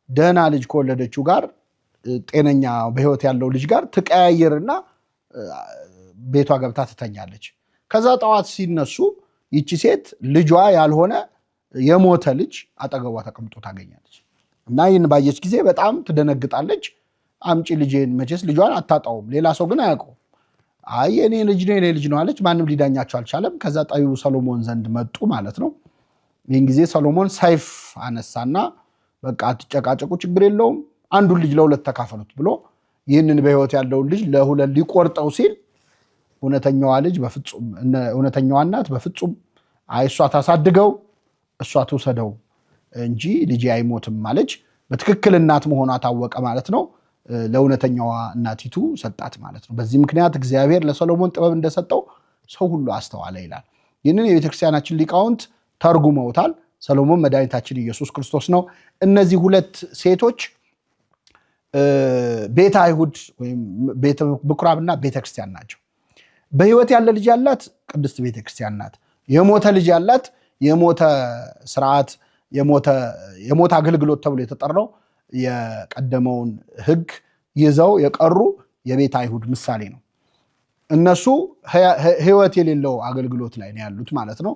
ደህና ልጅ ከወለደችው ጋር፣ ጤነኛ በህይወት ያለው ልጅ ጋር ትቀያይርና ቤቷ ገብታ ትተኛለች። ከዛ ጠዋት ሲነሱ ይቺ ሴት ልጇ ያልሆነ የሞተ ልጅ አጠገቧ ተቀምጦ ታገኛለች። እና ይህን ባየች ጊዜ በጣም ትደነግጣለች። አምጪ ልጄን፣ መቼስ ልጇን አታጣውም፣ ሌላ ሰው ግን አያውቀውም። አይ የኔ ልጅ ነው፣ የኔ ልጅ ነው አለች። ማንም ሊዳኛቸው አልቻለም። ከዛ ጠቢቡ ሰሎሞን ዘንድ መጡ ማለት ነው። ይህን ጊዜ ሰሎሞን ሰይፍ አነሳና በቃ አትጨቃጨቁ፣ ችግር የለውም፣ አንዱን ልጅ ለሁለት ተካፈሉት ብሎ ይህንን በህይወት ያለውን ልጅ ለሁለት ሊቆርጠው ሲል እውነተኛዋ ልጅ በፍጹም፣ እውነተኛዋ እናት በፍጹም አይ፣ እሷ ታሳድገው፣ እሷ ትውሰደው እንጂ ልጄ አይሞትም አለች። በትክክል እናት መሆኗ ታወቀ ማለት ነው። ለእውነተኛዋ እናቲቱ ሰጣት ማለት ነው። በዚህ ምክንያት እግዚአብሔር ለሰሎሞን ጥበብ እንደሰጠው ሰው ሁሉ አስተዋለ ይላል። ይህንን የቤተክርስቲያናችን ሊቃውንት ተርጉመውታል። ሰሎሞን መድኃኒታችን ኢየሱስ ክርስቶስ ነው። እነዚህ ሁለት ሴቶች ቤተ አይሁድ ወይም ቤተ ምኩራብና ቤተክርስቲያን ናቸው። በህይወት ያለ ልጅ ያላት ቅድስት ቤተክርስቲያን ናት። የሞተ ልጅ ያላት የሞተ ስርዓት፣ የሞተ አገልግሎት ተብሎ የተጠራው የቀደመውን ሕግ ይዘው የቀሩ የቤተ አይሁድ ምሳሌ ነው። እነሱ ህይወት የሌለው አገልግሎት ላይ ነው ያሉት ማለት ነው።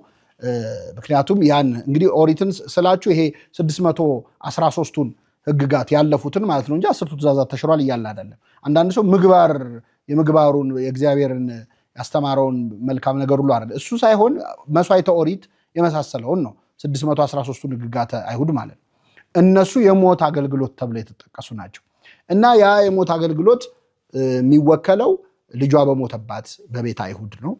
ምክንያቱም ያን እንግዲህ ኦሪትን ስላችሁ ይሄ 613ቱን ህግጋት ያለፉትን ማለት ነው እንጂ አስርቱ ትእዛዛት ተሽሯል እያለ አይደለም። አንዳንድ ሰው ምግባር የምግባሩን የእግዚአብሔርን ያስተማረውን መልካም ነገር ሁሉ አይደለም፣ እሱ ሳይሆን መስዋዕተ ኦሪት የመሳሰለውን ነው። 613ቱን ህግጋተ አይሁድ ማለት ነው። እነሱ የሞት አገልግሎት ተብለው የተጠቀሱ ናቸው። እና ያ የሞት አገልግሎት የሚወከለው ልጇ በሞተባት በቤተ አይሁድ ነው።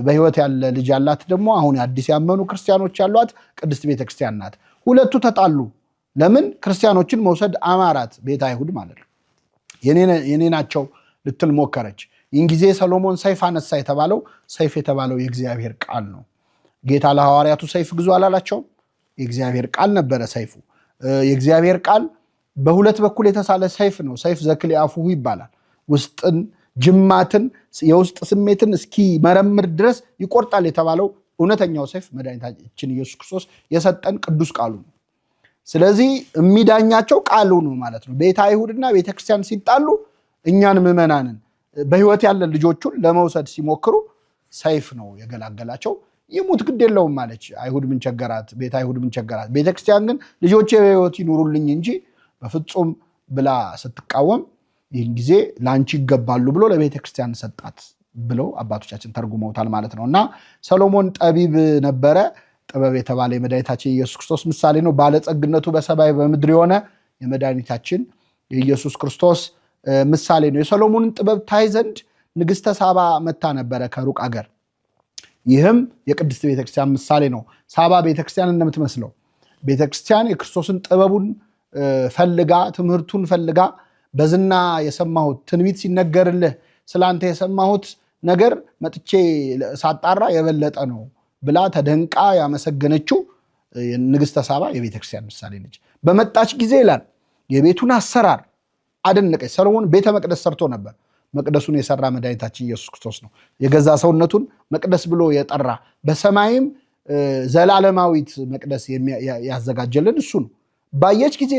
በህይወት ያለ ልጅ ያላት ደግሞ አሁን አዲስ ያመኑ ክርስቲያኖች ያሏት ቅድስት ቤተክርስቲያን ናት። ሁለቱ ተጣሉ። ለምን? ክርስቲያኖችን መውሰድ አማራት፣ ቤተ አይሁድ ማለት ነው። የኔ ናቸው ልትል ሞከረች። ይህን ጊዜ ሰሎሞን ሰይፍ አነሳ የተባለው፣ ሰይፍ የተባለው የእግዚአብሔር ቃል ነው። ጌታ ለሐዋርያቱ ሰይፍ ግዙ አላላቸውም? የእግዚአብሔር ቃል ነበረ ሰይፉ። የእግዚአብሔር ቃል በሁለት በኩል የተሳለ ሰይፍ ነው። ሰይፍ ዘክልኤ አፉሁ ይባላል። ውስጥን፣ ጅማትን፣ የውስጥ ስሜትን እስኪመረምር ድረስ ይቆርጣል የተባለው እውነተኛው ሰይፍ መድኃኒታችን ኢየሱስ ክርስቶስ የሰጠን ቅዱስ ቃሉ ነው። ስለዚህ የሚዳኛቸው ቃሉ ነው ማለት ነው። ቤተ አይሁድና ቤተክርስቲያን ሲጣሉ እኛን ምዕመናንን በሕይወት ያለን ልጆቹን ለመውሰድ ሲሞክሩ ሰይፍ ነው የገላገላቸው። ይሙት ግድ የለውም አለች። አይሁድ ምን ቸገራት? ቤተ አይሁድ ምን ቸገራት? ቤተክርስቲያን ግን ልጆቼ በሕይወት ይኑሩልኝ እንጂ በፍጹም ብላ ስትቃወም ይህን ጊዜ ለአንቺ ይገባሉ ብሎ ለቤተክርስቲያን ሰጣት ብለው አባቶቻችን ተርጉመውታል ማለት ነው። እና ሰሎሞን ጠቢብ ነበረ። ጥበብ የተባለ የመድኃኒታችን የኢየሱስ ክርስቶስ ምሳሌ ነው። ባለጸግነቱ በሰማይ በምድር የሆነ የመድኃኒታችን የኢየሱስ ክርስቶስ ምሳሌ ነው። የሰሎሞንን ጥበብ ታይ ዘንድ ንግሥተ ሳባ መታ ነበረ ከሩቅ አገር። ይህም የቅድስት ቤተክርስቲያን ምሳሌ ነው። ሳባ ቤተክርስቲያን እንደምትመስለው ቤተክርስቲያን የክርስቶስን ጥበቡን ፈልጋ ትምህርቱን ፈልጋ በዝና የሰማሁት ትንቢት ሲነገርልህ ስለአንተ የሰማሁት ነገር መጥቼ ሳጣራ የበለጠ ነው ብላ ተደንቃ ያመሰገነችው ንግሥተ ሳባ የቤተክርስቲያን ምሳሌ ነች። በመጣች ጊዜ ይላል የቤቱን አሰራር አደነቀች። ሰሎሞን ቤተ መቅደስ ሰርቶ ነበር። መቅደሱን የሰራ መድኃኒታችን ኢየሱስ ክርስቶስ ነው። የገዛ ሰውነቱን መቅደስ ብሎ የጠራ በሰማይም ዘላለማዊት መቅደስ ያዘጋጀልን እሱ ነው። ባየች ጊዜ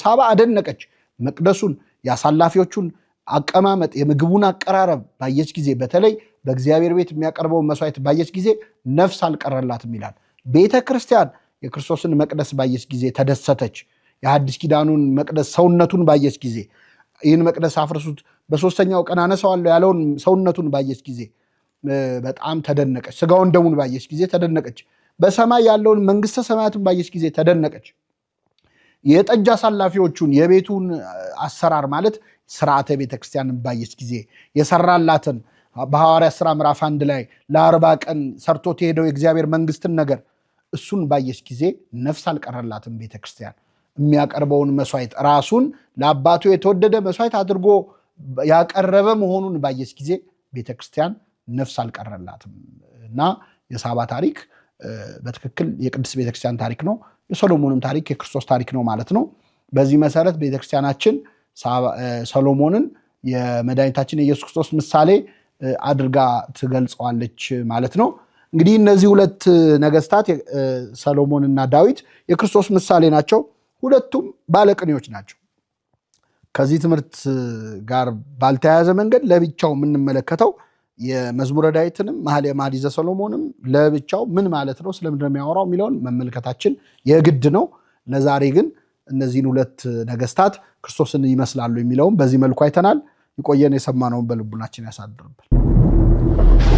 ሳባ አደነቀች። መቅደሱን፣ የአሳላፊዎቹን አቀማመጥ፣ የምግቡን አቀራረብ ባየች ጊዜ፣ በተለይ በእግዚአብሔር ቤት የሚያቀርበውን መስዋዕት ባየች ጊዜ ነፍስ አልቀረላትም ይላል። ቤተ ክርስቲያን የክርስቶስን መቅደስ ባየች ጊዜ ተደሰተች። የሐዲስ ኪዳኑን መቅደስ ሰውነቱን ባየች ጊዜ ይህን መቅደስ አፍርሱት በሶስተኛው ቀን አነሳዋለሁ ያለውን ሰውነቱን ባየች ጊዜ በጣም ተደነቀች። ስጋውን ደሙን ባየች ጊዜ ተደነቀች። በሰማይ ያለውን መንግስተ ሰማያትን ባየች ጊዜ ተደነቀች። የጠጅ አሳላፊዎቹን የቤቱን አሰራር ማለት ስርዓተ ቤተክርስቲያንን ባየች ጊዜ የሰራላትን በሐዋርያት ሥራ ምዕራፍ 1 ላይ ለ40 ቀን ሰርቶት የሄደው የእግዚአብሔር መንግስትን ነገር እሱን ባየች ጊዜ ነፍስ አልቀረላትም። ቤተክርስቲያን የሚያቀርበውን መስዋዕት ራሱን ለአባቱ የተወደደ መስዋዕት አድርጎ ያቀረበ መሆኑን ባየች ጊዜ ቤተክርስቲያን ነፍስ አልቀረላትም። እና የሳባ ታሪክ በትክክል የቅድስት ቤተክርስቲያን ታሪክ ነው። የሰሎሞንም ታሪክ የክርስቶስ ታሪክ ነው ማለት ነው። በዚህ መሰረት ቤተክርስቲያናችን ሰሎሞንን የመድኃኒታችን የኢየሱስ ክርስቶስ ምሳሌ አድርጋ ትገልጸዋለች ማለት ነው። እንግዲህ እነዚህ ሁለት ነገስታት ሰሎሞንና ዳዊት የክርስቶስ ምሳሌ ናቸው። ሁለቱም ባለቅኔዎች ናቸው። ከዚህ ትምህርት ጋር ባልተያያዘ መንገድ ለብቻው የምንመለከተው የመዝሙረ ዳዊትንም መኃልየ መኃልይ ዘሰሎሞንም ለብቻው ምን ማለት ነው፣ ስለምንድን ነው የሚያወራው የሚለውን መመልከታችን የግድ ነው። ለዛሬ ግን እነዚህን ሁለት ነገስታት ክርስቶስን ይመስላሉ የሚለውን በዚህ መልኩ አይተናል። ይቆየን። የሰማነውን በልቡናችን ያሳድርብን።